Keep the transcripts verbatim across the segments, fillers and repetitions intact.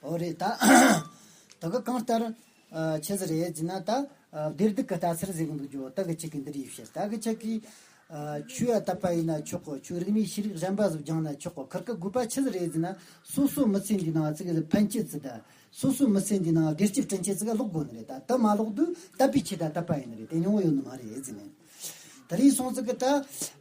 འོ་རེད་ད། ད་གི་གང་ལྟར་ཨ་ཆི་ཟིག་རེད་ཟེར་ན་ད། ཨ་བདེ་སྡུག་གི་ལྟ་ཚུལ་ཟེར་གི་འདུག་རྒྱུ་ད་གི་ཅིག་གི་འདི་རེད་བཤད། ད་གི་ཅིག་གི་ཨ་ཆོས་ཡ་དད་པ་ཡིན་ན་ཆོག་གོ། ཆོས་རིག་གནས་ཤེས་རིག་གཞན་པ་ཟིག་སྦྱངས་ན་ཆོག་གོ། ཁིར་གི་དགོས་པ་ཆི་ཟིག་རེད་ཟེར་ན། སོ་སོ་མི་ཚེ་འདི་ནང་ཙི་གི་ཕན་ཆེད་ཙི་ད། སོ་སོ་མི་ཚེ་འདི་ནང་བདེ་སྐྱིད་བསྐྲུན་ཆེད་ཙི་ག་ལོག་དགོས་ནི་རེད་ད། དེ་མ་ལོག་དུས་དད་པའི་ཆེད་ད་དད་པ་ཡིན་ནི་རེད། དེ་ཉུང་བོ་ཡོད་ནི་མ་རེད་ཟེར་ནས། དེ་རིང་སོང་ཙི་གི་ད།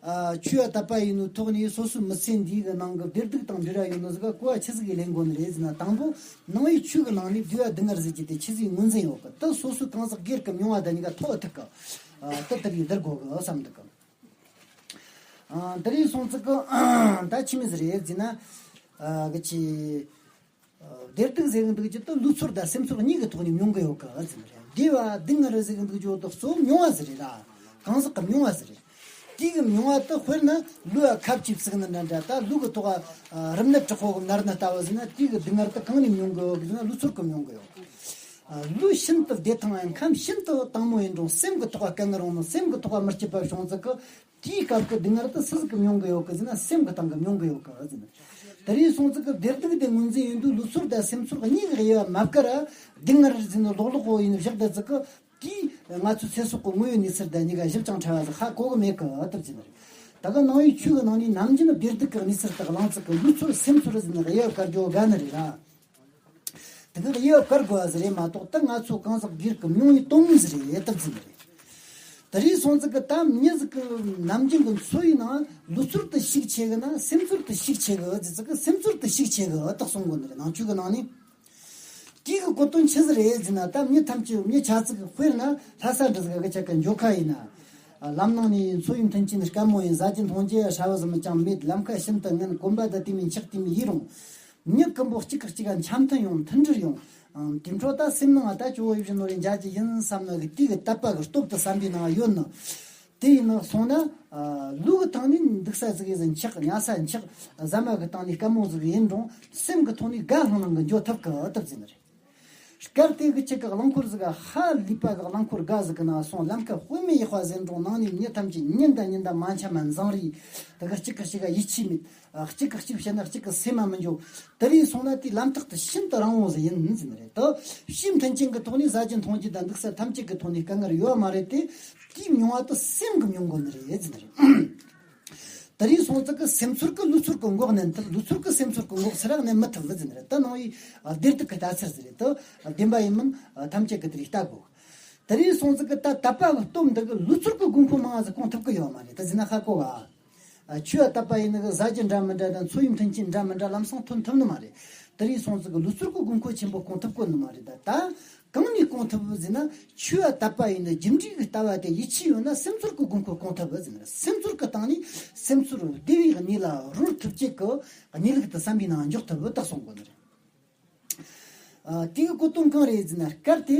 ཨ་ཆོས་ཡ་དད་པ་ཡིན་ནོ་ཐོག་ནས་སོ་སོའི་མི་ཚེ་འདིའི་གི་ནང་གི་བདེ་སྡུག་དང་འབྲེལ་བ་ཡོད་ནོ་ཟིག་ག་གོ་བ་ཆི་ཟིག་གི་ལེན་དགོས་ནི་རེད་ཟེར་ན། དང་པོ་ནང་པའི་ཆོས་གི་ནང་ནས་བསྡུས་པ་སྡུག་བསྔལ་ཟེར་རྒྱུ་དེ་ཆི་ཟིག་ངོས་འཛིན་ཡོད་གི། དེ་སོ་སོའི་གང་ཟག་སྒེར་གི་མྱོང་བ་དང་གཉིས་ཀ་ཐོག་ཐུག་གི། ཨ་དེ་ལྟར་ཡི་བསྡུར་དགོས་གི་བསམ་འདུག་གི། ཨ་དེ་རིང་སོང་ཙི་གི་ད་ཆི་མི་ཟིག་རེད་ཟེར་ན། ཨ་གི་ཆི། བདེ་སྡུག་ཟེར་གི་འདུག་རྒྱུ་དེ་ལུས་ཚོར་དང་སེམས་ཚོར་གཉིས་ཀྱི་ཐོག་ནས་མྱོང་གི་ཡོད་གི་ཟེར་ནི་རེད། བདེ་བ་སྡུག་བསྔལ་ཟེར་གི་འདུག་རྒྱུ་དེ་གཙོ་བོ་མྱོང་བ་ཟིག་རེད་ལ། གང་ཟག་གི་མྱོང་བ་ཟིག་རེད། དེ་གི་མྱོང་བ་དེ་དཔེར་ན་ལུས་ལ་ཁབ་ཅིག་བཙུགས་ནི་འདྲ་འདྲ། ད་ལུས་ཀྱི་ཐོག་ག་རིམས་ནད་དྲག་པོ་གི་ནད་རིམས་ལྟ་བུ་ཟིག་ན་དེ་གི་སྡུག་བསྔལ་དེ་གང་ནས་མྱོང་གི་ཡོད་གི་ཟེར་ན་ལུས་ཚོར་གི་མྱོང་གི་ཡོད། ལུས་ཤིན་ཏུ་བདེ་ཐང་ཡང་ཁམས་ཤིན་ཏུ་དྭངས་མོ་ཡིན་རུང་སེམས་ཀྱི་ཐོག་ག་དཀའ་ངལ་རུང་ནི། སེམས་ཀྱི་ཐོག་ག་མི་སྐྱིད་པ་བྱུང་ཙི་གི། དེའི་སྐབས་ཀྱི་སྡུག་བསྔལ་དེ་སུ་ཟིག་གིས་མྱོང་གི་ཡོད་གི་ཟེར་ན་སེམས་ཀྱི་སྟེང་གིས་མྱོང་གི་ཡོད་གི་ཟེར་ན། དེ་རིང་སོང་ཙི་གི་བདེ་སྡུག་དེ་ངོས་འཛིན་ཡིན་དུས་ལུས་ཚོར་དང་སེམས་ཚོར་གཉིས་ཀྱི་དབྱེ་བ་མ་བཀར་ར། སྡུག་བསྔལ་ཟེར་ནི་ལོག་ལོག་གོ་ཡིན་བཞག་བསྡད་ཙི་གི། དེས་ང་ཚོའི་ཚེ་སྲོག་གི་དངོས་ཡོད་གནས་ཚུལ་དང་གཉིས་ཀ་ཞིབ་ཅིང་ཕྲ་བ་ཟིག་ཧ་གོ་གི་མེད་གི་ཨ་ཐུབ་ཟེར་ནི་རེད། ད་གི་ནང་པའི་ཆོས་ཀྱི་ནང་ནས་ནམ་རྒྱུན་བདེ་སྡུག་གི་གནས་ཚུལ་དག་གླེང་ཙི་གི་ལུས་ཚོར་སེམས་ཚོར་ཟེར་ནི་དབྱེ་བ་བཀར་རྒྱུ་དགའ་ནི་རེད་ར། དེ་གི་དབྱེ་བ་བཀར་དགོས་པ་ཟིག་རེད་མ་གཏོགས། ད་ང་ཚོ་གང་ཟག་སྒེར་གི་མྱོང་བའི་དོན་དངོས་ཟིག་རེད་ཐུབ་ཟིག་རེད། དེ་རིང་སོང་ཙི་གི་ད་མྱི་ཟིག་གི་ནམ་རྒྱུན་གི་འཚོ་བའི་ནང་ལུས་ཚོར་དེ་ཤུགས་ཆེ་གི་ན་སེམས་ཚོར་དེ་ཤུགས་ཆེ་གི་ཟེར་ཙི་གི་སེམས་ཚོར་དེ་ཤུགས་ཆེ་གི་ཨ་ཐག་སོང་གོ་ནི་རེད། ནང་ཆོས་གི་ནང་ནས། དེ་གི་གོ་དོན་ཆི་ཟིག་རེད་ཟེར་ན། ད་མྱི་ཐམས་ཅད་མྱི་ཆ་ཙི་གི་དཔེར་ན་ལྷ་ས་འདྲ་ཟིག་གི་ཆ་གི་འགྱོ་ཁ་ཡིན་ན། ལམ་ནང་ནས་འཚོ་བའི་མཐུན་རྐྱེན་དཀའ་མོ་ཡིན། ཟ་རྒྱུ་འཐུང་རྒྱུ་ཧྲ་བ་ཟིག་མི་ཅང་མེད། ལམ་ཁ་ཤིན་ཏུ་ངན། གོམ་པ་དང་དེ་མིན་འཁྱག་དེ་མིན་ཡིན་རུང་། མྱི་ཀུན་པོ་གཅིག་གིས་གཅིག་ག་འཆམ་མཐུན་ཡོང་། མཐུན་སྒྲིལ་ཡོང་། ཨང་། དེ་འཕྲོ་ད་སེམས་ནང་ད་ཅོ་བོ་ཡིབ་བཞིན་ནོ་རེ་འཇའ་ཅིག་ཡིན་བསམ་ནོ་གི་དེ་གི་དད་པ་གི་སྟོབས་དེ་བསམ་པའི་ནང་ཡོད་ནོ། དེ་ཡིན་ནོ་སོང་ན། ཨ། ལུས་གི་སྟེང་ནས་འདུག་ས་ཟིག་ཡིན་ཟིན་འཁྱག་ཉལ་ས་འཁྱག་ཟ་མ་གི་སྟེང་ནས་དཀའ་མོ་ཟིག་ཡིན་རུང་སེམས་གི་ཐོག་ནས་དགའ་ལྷང་ལྷང་གི་འགྱོ་ཐུབ་གི་ཐུབ་ཟིན་རེད། སྐབས་དེ་གི་ཆེད་གི་རླངས་འཁོར་ཟིག་ག་ཧ་ལས་པ་གི་རླངས་འཁོར་དགའ་ཟིག་གི་ནང་སོང་། ལམ་ཁ་དཔེ་མེད་ཡག་པ་ཟིན་རུང་ནང་ནས་མྱི་ཐམས་ཅད་ཉིན་དང་ཉིན་དང་མ་འཆམ་མ་འཛིང་རེས། དེ་གི་གཅིག་གི་གཅིག་ག་ཡིད་ཆེས་མེད། ཨ། གཅིག་གིས་གཅིག་བཤད་ན་གཅིག་གི་སེམས་མ་མི་འཇོག་དེ་རིང་སོང་ན་དེའི་ལམ་ཐག་དེ་ཤིན་ཏུ་རིང་བོ་ཟིག་ཡིན་ཟིན་རེད། དེ་ཕྱིའི་མཐུན་རྐྱེན་གྱི་ཐོག་ནས་ཟ་རྒྱུ་འཐུང་རྒྱུ་དང་འདུག་ས་ཐམས་ཅད་ཀྱི་ཐོག་ནས་དཀའ་ངལ་ཡོད་མ་རེད་དེ། དེའི་མྱོང་བ་དེ་སེམས་ཀྱིས་མྱོང་དགོས་ནི་རེད་ཟིན་རེད། དེ་རིང་སོང་ཙི་གི་སེམས་ཚོར་གིས་ལུས་ཚོར་གི་མགོ་མནན་ཐུབ། ལུས་ཚོར་གིས་སེམས་ཚོར་གི་མགོ་ཚུར་མནན་མི་ཐུབ་ཟིན་རེད། དེ་ནང་བའི་བདེ་སྡུག་གི་ལྟ་ཚུལ་ཟིག་རེད། དེ་བདེན་པ་ཡིན་མིན་ཐམས་ཅད་ཀྱིས་དེ་རིང་ལྟ་དགོས། དེ་རིང་སོང་ཙི་གི་ད་དད་པ་གི་སྟོབས་འདི་གིས་ལུས་ཚོར་གི་དགོས་མཁོ་མང་ང་ཟིག་སྐོང་ཐུབ་གི་ཡོད་མ་རེད། དེ་ཟིན་ན་ཧ་གོ་ག་ཨ། ཆོས་ལ་དད་པ་ཡིན་ནི་གི་ཟ་རྒྱུ་འདྲ་མི་འདྲ་དང་འཚོ་བའི་མཐུན་རྐྱེན་འདྲ་མི་འདྲ་ལམ་སང་ཐོན་ཐུབ་ནི་མ་རེད། དེ་རིང་སོང་ཙི་གི་ལུས་ཚོར་གི་དགོས་མཁོ་ཆེན་པོ་སྐོང་ཐུབ་གོ་ནི་མ་རེད། ད་ད་གང་ནས་སྐོང་ཐུབ་ཟེར་ན། ཆོས་ལ་དད་པ་ཡིན་ནི་རྒྱུ་འབྲས་ཀྱི་ལྟ་བ་དེ་ཡིད་ཆེས་ཡོད་ན་སེམས་ཚོར་གི་དགོས་མཁོ་སྐོང་ཐུབ་ཟེར་ན། སེམས་ཚོར་གི་སྟེང་ནས་སེམས་ཚོར་བདེ་བའི་གནས་ལ་རོལ་ཐུབ་ཅེས་ཀྱི་གནས་ལུགས་དེ་བསམ་པའི་ནང་འཇོག་ཐུབ་བཏགས་སོང་གོ་ནི་རེད། ཨ། དེའི་གོ་དོན་གང་རེད་ཟེར་ན། སྐབས་དེ་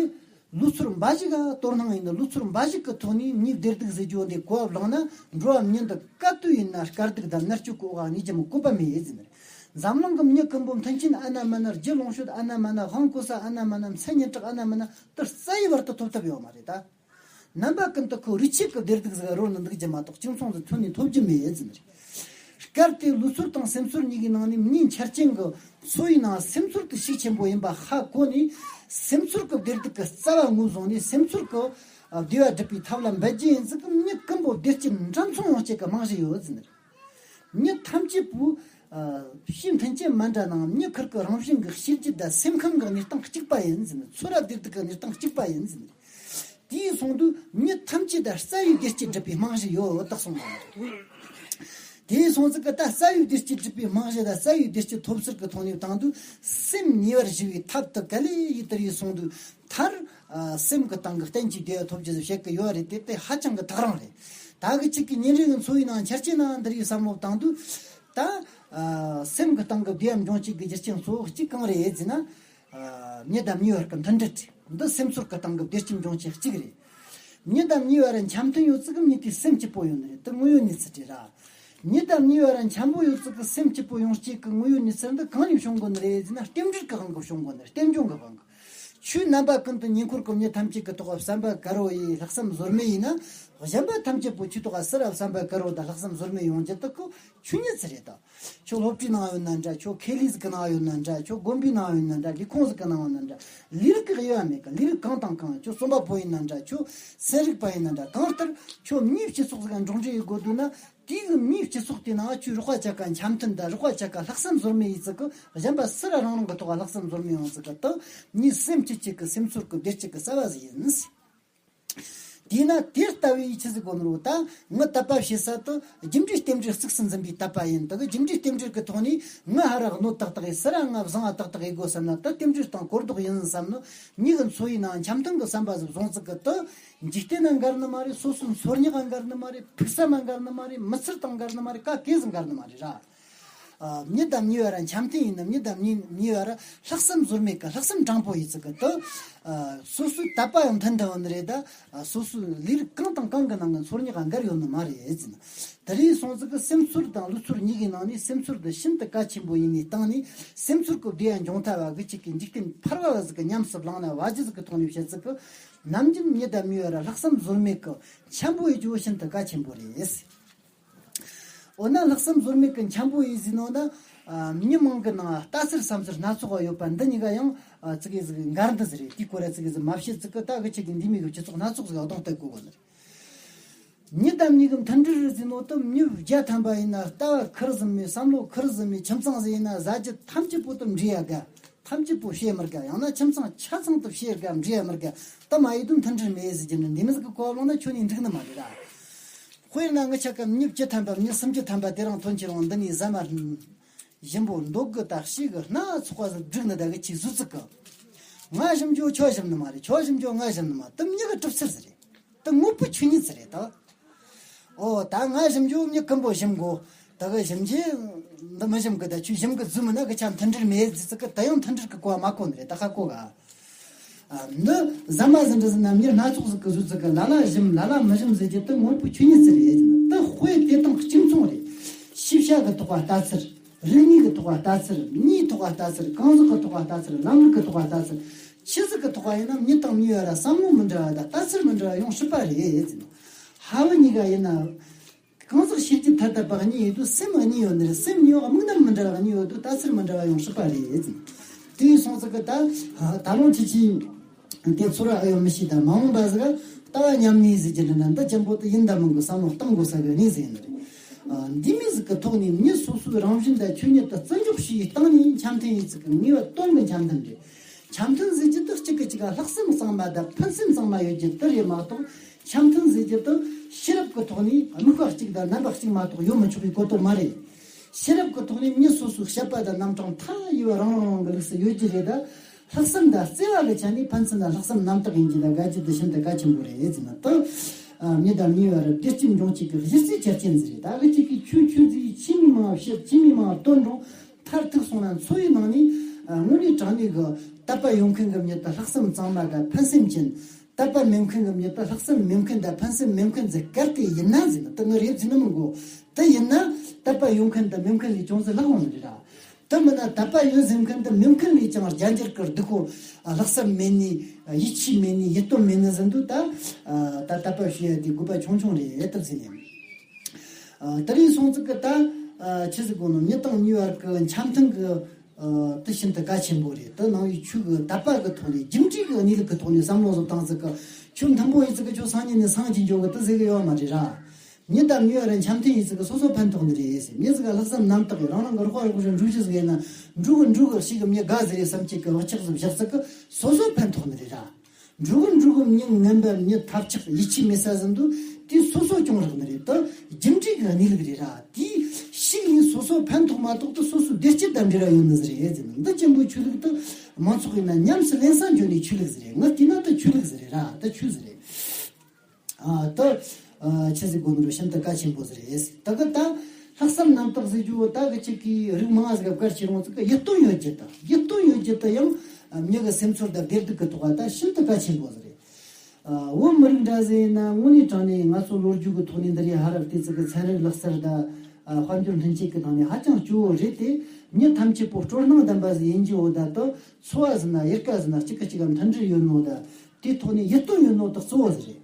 ལུས་ཚོར་འབའ་ཞིག་ག་དོ་སྣང་ཡིན་ན། ལུས་ཚོར་འབའ་ཞིག་གི་ཐོག་ནས་མྱིའི་བདེ་སྡུག་ཟེར་རྒྱུ་འདི་གོ་བ་བླངས་ན། འགྲོ་བ་མྱི་འདི་ག་དུས་ཡིན་ན་དཀའ་སྡུག་དང་མནར་གཅོད་གི་འོག་གནས་རྒྱུ་མི་བཀོད་པ་མེད་ཟེར་ནས། འཛམ་གླིང་གི་མྱི་ཀུན་པོ་མཐུན་རྐྱེན་ཨ་ན་མ་ན། རྒྱུ་ལོངས་སྤྱོད་ཨ་ན་མ་ན། དབང་གོ་ས་ཨ་ན་མ་ན། མཚན་སྙན་གྲགས་ཨ་ན་མ་ན། དེ་རྩ་བའི་བར་དུ་ཐོབ་ཐབས་ཡོད་མ་རེད་ད། རྣམ་པ་ཀུན་ཏུ་ཁོ་རིགས་ཆད་ཀྱི་བདེ་སྡུག་ཟིག་རོལ་ནས་འདུག་རྒྱུ་མ་གཏོགས་ཁྱིམ་ཚང་ཟིག་ཐོན་ནས་ཐོབ་རྒྱུ་མེད་ཟེར་ནི་རེད། སྐབས་དེ་ལུས་ཚོར་དང་སེམས་ཚོར་གཉིས་ཀྱི་ནང་ནས་མྱིའི་ཆ་རྐྱེན་གྱི་འཚོ་བའི་ནང་སེམས་ཚོར་དེ་ཤུགས་ཆེན་པོ་ཡིན་པ་ཧ་གོ་ནས། སེམས་ཚོར་གྱི་བདེ་སྡུག་གི་རྩ་བ་ངོས་བཟུང་ནས། སེམས་ཚོར་གྱི་བདེ་བ་སྒྲུབ་པའི་ཐབས་ལ་འབད་རྒྱུ་ཡིན་ཙི་གི་མྱི་ཀུན་པོ་བདེ་སྐྱིད་འདྲ་མཚུངས་ཡོང་བྱེད་ཀྱི་རྨང་གཞི་ཡོད་ཟེར་ནི་རེད། མྱི་ཐམས་ཅད་པོ། ཨ། ཕྱིའི་མཐུན་རྐྱེན་མ་འདྲ་ནའང་མྱི་ཁིར་གི་རང་བཞིན་གྱི་གཤིས་རྒྱུད་དང་སེམས་ཁམས་ཀྱི་གནས་སྟངས་གཅིག་པ་ཡིན་ཟེར་ནས། ཚོར་བ་བདེ་སྡུག་གི་གནས་སྟངས་གཅིག་པ་ཡིན་ཟེར་ནས། དེའི་སོང་དུས་མྱི་ཐམས་ཅད་ད་རྩ་བའི་བདེ་སྐྱིད་སྒྲུབ་པའི་རྨང་གཞི་ཡོད་བཏགས་སོང་བ་རེད། དེའི་སོང་ཙི་གི་ད་རྩ་བའི་བདེ་སྐྱིད་སྒྲུབ་པའི་རྨང་གཞི་དང་རྩ་བའི་བདེ་སྐྱིད་ཐོབ་ཚུལ་གྱི་ཐོག་ནས་བཏང་དུས། སེམས་ཉེ་བར་ཞི་བའི་ཐབས་དེ་ག་ལེ་ཡིན། དེ་རིང་སོང་དུས་མཐར། ཨ། སེམས་ཀྱི་སྟེང་གི་གཏན་གྱི་བདེ་བ་ཐོབ་རྒྱུ་ཟེར་བཤད་ཀྱི་ཡོད་རེད་དེ། དེ་ཧ་ཅང་གི་ཐག་རིང་རེད། ད་གི་ཅིག་གི་ཉིན་རེ་གི་འཚོ་བའི་ནང་ཆ་རྐྱེན་ནང་འདིར་ཡི་བསམ་བློ་བཏང་དུས། ད། ཨ། སེམས་ཀྱི་སྟེང་གི་བདེ་བ་འབྱུང་བྱེད་ཀྱི་རྒྱུ་རྐྱེན་གཙོ་བོ་གཅིག་གང་རེད་ཟེར་ན། ཨ། མྱི་དང་མྱི་བར་གྱི་མཐུན་སྒྲིལ་རེད། འདི་སེམས་ཚོར་གྱི་སྟེང་གི་བདེ་སྐྱིད་འབྱུང་བྱེད་གཅིག་རེད། མྱི་དང་མྱི་བར་འཆམ་མཐུན་ཡོད་ཙི་གི་མྱི་དེ་སེམས་སྐྱིད་པོ་ཡོད་ནི་རེད། དེ་དངོས་ཡོད་གནས་ཚུལ་རེད་ར། མྱི་དང་མྱི་བར་འཆམ་པོ་ཡོད་ཙི་གི་སེམས་སྐྱིད་པོ་ཡོང་བྱེད་ཀྱི་དངོས་ཡོད་གནས་ཚུལ་འདི་གང་ནས་བྱུང་དགོས་ནི་རེད་ཟེར་ན། རྟེན་འབྲེལ་གྱི་དབང་གིས་བྱུང་དགོས་ནི་རེད། རྟེན་འབྱུང་གི་དབང་གིས། ཆོས་རྣམ་པ་ཀུན་ཏུ་ཉེ་འཁོར་གྱི་མྱི་ཐམས་ཅད་ཀྱི་ཐོག་བསམ་པ་དཀར་བོ་ཡིས་ལྷག་བསམ་ཟོལ་མེད་ཡིན་ན། གཞན་པ་ཐམས་ཅད་པོ་ཆོས་ཐོག་སུ་ར་བསམ་པ་དཀར་བོ་དང་ལྷག་བསམ་ཟོལ་མེད་ཡོང་རྒྱུ་དག་གི་ཆོས་ཉིད་ཟེར་རེད་ད། ཁྱོད་སློབ་གྲྭའི་ནང་ཡོད་ན་འདྲ། ཁྱོད་ཁེ་ལས་ཟིག་གི་ནང་ཡོད་ན་འདྲ། ཁྱོད་དགོན་པའི་ནང་ཡོད་ན་འདྲ། ལས་ཁུངས་ཟིག་གི་ནང་ཡོད་ན་འདྲ། ལས་རིགས་ཀྱི་དབྱེ་བ་མེད་གི། ལས་རིགས་གང་དང་གང་། ཁྱོད་རྩོམ་པ་པོ་ཡིན་ན་འདྲ། ཁྱོད་ཚན་རིག་པ་ཡིན་ན་འདྲ། གང་ལྟར་ཁྱོད་མིའི་སྤྱི་ཚོགས་ཟིག་ག་འགྲོགས་འདྲིས་ཡོད་དགོས་འདུག་ན། དེའི་གི་མིའི་སྤྱི་ཚོགས་དེ་ནང་ཁྱོད་རོགས་པ་ཅག་ག་འཆམ་མཐུན་དང་རོགས་པ་ཅག་ག་ལྷག་བསམ་ཟོལ་མེད་ཡིན་ཙི་གི། གཞན་པ་སུ་ར་རང་རང་གི་ཐོག་ལྷག་བསམ་ཟོལ་མེད་ཡོང་ཙི་གི་དང་། མྱི་སེམས་སྐྱིད་ཅིག་གི་སེམས་ཚོར་གི་བདེ་སྐྱིད་གི་རྩ་བ་ཟིག་ཡིན། དེས་ན་དེ་ལྟ་བུའི་ཆི་ཟིག་གོ་ནོ་རོ། ད་ངི་དད་པ་བྱེད་ས་དུ་རྒྱུ་འབྲས་རྟེན་འབྲེལ་གཙིགས་སུ་འཛིན་པའི་དད་པ་ཡིན། དེ་གི་རྒྱུ་འབྲས་རྟེན་འབྲེལ་གི་ཐོག་ནས་ངི་ཧ་ར་གནོད་ཏག་ཏག་ཡིན། སུ་ར་ང་བཟང་ང་ཏག་ཏག་ཡིན་དགོས་བསམ་ན། ད་རྟེན་འབྲེལ་དང་གོ་ལྡོག་ཡིན་བསམ་ནོ། མྱི་གི་འཚོ་བའི་ནང་འཆམ་མཐུན་གི་བསམ་པ་ཟིག་བཟུང་ཙི་གི་དུ། འཇིག་རྟེན་ན་འགལ་ནི་མ་རེད། སོ་སོའི་འཚོལ་སྙེག་ག་འགལ་ནི་མ་རེད། ཕུགས་བསམ་མ་འགལ་ནི་མ་རེད། མི་ཚེ་དང་འགལ་ནི་མ་རེད། ག་གེ་ཟིག་འགལ་ནི་མ་རེད་ར། ཨ། མྱི་དང་མྱི་བར་འཆམ་མཐུན་ཡིན་ན། མྱི་དང་མྱི་མྱི་བར་ལྷག་བསམ་ཟོལ་མེད་ཀྱི་ལྷག་བསམ་དྲང་པོ་ཡིན་ཙི་གི་དུ། ཨ། སོ་སོའི་དད་པ་ཡང་མཐུན་ཐུབ་ནི་རེད་ད། ཨ། སོ་སོའི་ལས་རིགས་གང་དང་གང་གི་ནང་གི་འཚོལ་སྙེག་ག་འགལ་ཡོད་ནི་མ་རེད་ཟེར་ན། དེ་རིང་སོང་ཙི་གི་སེམས་ཚོར་དང་ལུས་ཚོར་གཉིས་ཀའི་ནང་ནས་སེམས་ཚོར་འདི་ཤིན་ཏུ་གལ་ཆེན་པོ་ཡིན་ནི་སྟེང་ནས། སེམས་ཚོར་གི་བདེ་བ་འབྱུང་ཐབས་བ་གི་ཅིག་གི་འཇིག་རྟེན་ཕལ་བ་བ་ཟིག་གི་ཉམས་སུ་བླངས་ན་བ་ཇི་ཟིག་གི་ཐོག་ནས་བཤད་ཙི་གི། ནམ་རྒྱུན་མྱི་དང་མྱི་བར་ལྷག་བསམ་ཟོལ་མེད་ཀྱི་འཆམ་པོ་ཡིན་རྒྱུ་བོ་ཤིན་ཏུ་གལ་ཆེན་པོ་རེད། འོ་ན་ལྷག་བསམ་ཟོལ་མེད་ཀྱི་འཆམ་པོ་ཡིན་ཟེར་ནོ་ན། ཨ། མྱི་མང་གི་ནང་ལྟ་ཚུལ་བསམ་ཚུལ་སྣ་ཚོགས་ཡོད་པ་འདི་གཉིས་ཀ་ཡང་། ཨ། ཙི་གེ་ཟིག་འགལ་འདུ་ཟིག་རེད། དེའི་སྐོར་ལ་ཙི་གེ་ཟིག་མ་བཤད་ཙི་གི། ད་གི་ཆེ་གི་འདི་མི་གི་སྤྱི་ཚོགས་སྣ་ཚོགས་ཟིག་གདོང་གཏད་དགོས་གོ་ནི་རེད། མྱི་དང་མྱི་གི་མཐུན་སྒྲིལ་རེད་ཟེར་ནོ་དུ། མྱི་བརྒྱ་ཐམ་པ་ཡིན་ན་ལྟ་བ་ཁུར་ཟིན་མེད། བསམ་བློ་ཁུར་ཟིན་མེད། ཁྱིམ་ཚང་ཟིག་ཡིན་ན་ཟ་རྒྱུ་ཐམས་ཅད་པོ་དུ་འབྲི་ཡ་དགའ། ཐམས་ཅད་པོ་བཤད་མི་དགའ། ཡང་ན་ཁྱིམ་ཚང་ཆ་ཚང་དུ་བཤད་དགའ་འབྲི་ཡ་མི་དགའ། ད་མ་ཡི་དུ་མཐུན་སྒྲིལ་མེད་ཟེར་རྒྱུ་ནི་འདི་མི་ཟིག་གི་གོ་བ་བླངས་ན་ཁྱོད་ནི་འགྲིག་ནི་མ་རེད་ར། དཔེར་ན་ངི་ཆ་ཀ་མྱི་བཅུ་ཐམ་པ་མྱི་སུམ་ཅུ་ཐམ་པ་དེ་རང་ཐོན་ཁྱེར་འོང་འདི་ནས་ཟ་མ་ཞིམ་པོ་འདོད་གི་ད་ཤི་གི་སྣ་ཚོགས་པ་ཟིག་བསྒྲིགས་ནི་ད་གི་ཆི་ཟུ་ཙི་གི། ང་ཞིམ་རྒྱུ་ཁྱོད་ཞིམ་ནི་མ་རེད། ཁྱོད་ཞིམ་རྒྱུ་ང་ཞིམ་ནི་མ། དུ་མྱི་གི་གྲུབ་ཚུལ་ཟིག་རེད། དུ་དངོས་པོ་ཆོས་ཉིད་ཟིག་རེད་ད། ཨོ། ད་ང་ཞིམ་རྒྱུ་མྱི་ཀུན་པོ་ཞིམ་གོ། ད་གི་ཞིམ་རྒྱུ་འདི་མི་ཞིམ་གི། ད་ཁྱོད་ཞིམ་གི་ཟུ་མི་ན་གི་ཆ་མཐུན་སྒྲིལ་མེད་ཟེར་ཙི་གི། ད་ཡང་མཐུན་སྒྲིལ་གི་གོ་བ་མ་གོ་ནི་རེད། ད་ཧ་གོ་ག། ཨ། འདི་ཟ་མ་ཟིན་འདྲ་ཟིན་ན་མྱི་སྣ་ཚོགས་ཟིག་གི་ཟུ་ཙི་གི། ལ་ལ་ཞིམ་ལ་ལ་མི་ཞིམ་ཟེར་རྒྱུ་དུ་དངོས་པོ་ཆོས་ཉིད་ཟིག་རེད། དུ་དཔེ་དེ་དང་གཅིག་མཚུངས་རེད། ཤེས་བྱ་གི་ཐོག་ག་ལྟ་ཚུལ། རིག་གནས་ཀྱི་ཐོག་ག་ལྟ་ཚུལ། མྱིའི་ཐོག་ག་ལྟ་ཚུལ། གང་ཟག་གི་ཐོག་ག་ལྟ་ཚུལ། ལམ་ལུགས་ཀྱི་ཐོག་ག་ལྟ་ཚུལ། ཆི་ཟིག་གི་ཐོག་ག་ཡིན་ན་མྱི་དང་མྱི་བར་བསམ་བློ་མི་འདྲ་བ་དང་ལྟ་ཚུལ་མི་འདྲ་བ་ཡོང་སྲིད་པ་རེད་ཟེར་ནོ། ཧ་བུ་གཉིས་ཀ་ཡིན་ན། གང་ཟག་ཤེས་རྒྱུད་ཐ་དད་པ་གཉིས་ཡོད་དུས་སེམས་གཉིས་ཡོད་ནི་རེད། སེམས་གཉིས་ཡོད་དམིགས་རྣམ་མི་འདྲ་བ་གཉིས་ཡོད་དུས་ལྟ་ཚུལ་མི་འདྲ་བ་ཡོང་སྲིད་པ་རེད་ཟེར་ནོ། དེ་ཡིན་སོང་ཙི་གི་ད་ད་རུང་ཁྱེད་ཀྱིས། དེ་ཚོར་བ་ཨེ་ཡོད་མི་ཤེས། ད་མ་འོངས་པ་ཟིག་ལྟ་བ་མཉམ་གནས་ཟེར་རྒྱུ་འདྲ་ན་འདི་ཅན་པོ་དེ་ཡིན་དང་མིན་གི་བསམ་བློ་གཏང་དགོས་ས་གི་གནས་ཟིག་ཡིན་ནི་རེད། ཨ། འདི་མོ་ཟིག་གི་ཐོག་ནས་མྱི་སོ་སོའི་རང་བཞིན་དང་ཆོས་ཉིད་དུ་བརྩི་འཇོག་བྱས་བཏང་ནས་འཆམ་མཐུན་ཡིན་ཙི་གི། ངེས་པ་དོན་གི་འཆམ་མཐུན་རེད། འཆམ་མཐུན་ཟེར་རྒྱུ་དེ་གཅིག་གི་གཅིག་ག་ལྷག་བསམ་གཙང་མ་དང་ཕན་སེམས་གཙང་མ་ཡོད་རྒྱུ་དེ་རེད་མ་གཏོགས། འཆམ་མཐུན་ཟེར་རྒྱུ་དེ་ཤེས་རབ་ཀྱི་ཐོག་ནས་དམིགས་པ་གཅིག་དང་རྣམ་པ་གཅིག་མ་གཏོགས་ཡོད་མི་ཆོག་པའི་གོ་དོན་མ་རེད། ཤེས་རབ་ཀྱི་ཐོག་ནས་མྱི་སོ་སོའི་བཤད་པ་དང་རྣམ་གྲངས་མཐའ་ཡས་པ་རང་རང་རང་གི་ལུགས་སུ་ཡོད་རྒྱུ་རེད། ད་ལྷག་བསམ་དང་བརྩེ་བ་གི་ཆ་ནས་ཕན་ཚུན་ལ་ལྷག་བསམ་རྣམ་དག་ཡིན་རྒྱུ་ལ་དགའ་རྒྱུ་དེ་ཤིན་ཏུ་གལ་ཆེན་པོ་རེད་ཟེར་ན། ད་ཨ། མྱི་དང་མྱི་བར་བདེ་སྐྱིད་འབྱུང་བྱེད་ཀྱི་གཞི་རྩའི་ཆ་རྐྱེན་ཟིག་རེད། ད་གི་ཅིག་གིས་ཆོས་ཆོས་ཟིག་ཆི་མོ་མང་བཤད། ཆི་མོ་མང་སྟོན་རུང་མཐར་ཐུག་སོང་ན་འཚོ་བའི་ནང་ནས། ཨ། དངོས་གནས་དྲང་གནས་གི་དད་པ་ཡོད་མཁན་གི་མྱི་དེ་ལྷག་བསམ་གཙང་མ་དང་ཕན་སེམས་ཅན། དད་པ་མེད་མཁན་གི་མྱི་དེ་ལྷག་བསམ་མེད་མཁན་དང་ཕན་སེམས་མེད་མཁན་ཟིག་གལ་ཏེ་ཡིན་ན་ཟེར་ན། དེ་ནི་རེད་ཟེར་ནི་མི་དགོས། དེ་ཡིན་ན་དད་པ་ཡོད་མཁན་དང་མེད་མཁན་ལས་ཅུང་ཟད་ལྷག་འོང་ནི་རེད་ར། དེ་མིན་ན་དད་པ་ཡོད་ཟེར་མཁན་དང་མེད་མཁན་ལས་ཀྱང་རྒྱ་འགྱུར་གི་སྡུག་གོ། ཨ། ལྷག་བསམ་མེད་ནི། ཡིད་ཆེས་མེད་ནི། ཡིད་རྟོན་མེད་ནི་ཟེར་དུས་ད། ཨ། ད་དད་པ་བྱེད་ཡ་དེ་དགོས་པ་ཆུང་ཆུང་རེད་དེ་ཟེར་ནས། ཨ། དེ་རིང་སོང་ཙི་གི་ད། ཨ། ཆི་ཟིག་གོ་ནོ། མྱི་དང་མྱི་བར་གི་འཆམ་མཐུན་གི། ཨ། དེ་ཤིན་ཏུ་གལ་ཆེན་པོ་རེད། དེ་ནང་བའི་ཆོས་གི་དད་པ་གི་ཐོག་ནས། རྒྱུ་འབྲས་གི་གནས་ལུགས་གི་ཐོག་ནས་བསམ་བློ་ཟིག་བཏང་ཙི་གི། ཁྱོད་མཐུན་པོ་ཡིན་ཙི་གི་ཁྱོད་སང་ཉིན་ནས་སངས་རྒྱས་འགྱོ་གི་དེ་ཟེར་གི་ཡོད་མ་རེད་ར། མྱི་དང་མྱི་བར་འཆམ་མཐུན་ཡིན་ཙི་གི་སོ་སོ་ཕན་ཐོགས་ནི་རེད་ཟེར། མྱི་ཟིག་ག་ལྷག་བསམ་རྣམ་དག་གི་རང་རང་གི་རོགས་པ་རོགས་པ་འགྲུལ་བཞུད་ཟིག་ཡིན་ན། འགྲོ་གི་འགྲོ་གི་ཞིག་གི་མྱི་དགའ་ཟེར་རེད་བསམ་ཅིག་གི་བག་ཆགས་ཟིག་བཞག་ཙི་གི་སོ་སོ་ཕན་ཐོགས་ནི་རེད་ར། འགྲོ་གི་འགྲོ་གི་མྱི་ངན་པ་མྱི་ཐབས་ཆག་ཡིད་ཆེས་མེད་ས་ཟིན་དུས་དེ་སོ་སོ་གྱོང་རག་ནི་རེད། དེ་རྒྱུ་འབྲས་ཀྱི་གནས་ལུགས་རེད་ར། དེ་ཞིག་ནི་སོ་སོ་ཕན་ཐོགས་མ་གཏོགས་དེ་སོ་སོའི་བདེ་སྐྱིད་དང་འབྲེལ་བ་ཡོད་ནི་ཟིག་རེད་ཟེར་ན། འདི་ཅན་པོའི་ཆོས་ལུགས་དེ་མང་ཚོགས་ཡིན་ན་ཉམས་སུ་ལེན་ས་འཇོན་ནི་ཆོས་ལུགས་ཟིག་རེད། ངས་བལྟས་ན་དེ་ཆོས་ལུགས་ཟིག་རེད་ར། དེ་ཆོས་ཟིག་རེད། ཨ། ད། ཨ། ཆི་ཟིག་གོ་ནོ་རུ་ཤིན་ཏུ་གལ་ཆེན་པོ་ཟིག་རེད། ད་གི་ད་ལྷག་བསམ་རྣམ་དག་ཟེར་རྒྱུ་བོ་ད་གི་ཅིག་གི་རིགས་མང་ཟིག་ག་བཀར་ཁྱེར་འོང་ཙི་གི་ཡིད་རྟོན་ཡོད་རྒྱུ་དང་། ཡིད་རྟོན་ཡོད་རྒྱུ་དེ་ཡང་མྱི་གི་སེམས་ཚོར་དང་བདེ་སྡུག་གི་ཐོག་ད་ཤིན་ཏུ་གལ་ཆེན་པོ་ཟིག་རེད། ཨ། བོད་མི་རིགས་འདྲ་ཟིག་ཡིན་ན་དངོས་གནས་དྲང་གནས་ང་ཚོ་ལོ་རྒྱུས་གི་ཐོག་ནས་འདི་རིགས་ཧ་ར་བལྟས་ཙི་གི་ཚན་རིག་ལག་རྩལ་དང་། ཨ། དཔལ་འབྱོར་ལྷན་སྐྱེས་གི་ནང་ནས་ཧ་ཅང་སྐྱོ་བོ་རེད་དེ། མྱི་ཐམས་ཅད་པོ་སྤྲོ་སྣང་ལྡན་པ་ཟིག་ཡིན་རྒྱུ་འོ་ད་དོ། འཚོ་བ་ཟིན་ན་ཡལ་ག་ཟིན་ན་གཅིག་གི་གཅིག་ག་མཐུན་སྒྲིལ་ཡོད་ནོ་ད། དེའི་ཐོག་ནས་ཡིད་རྟོན་ཡོད་ནོ་ད་གཙོ་བོ་ཟིག་རེད།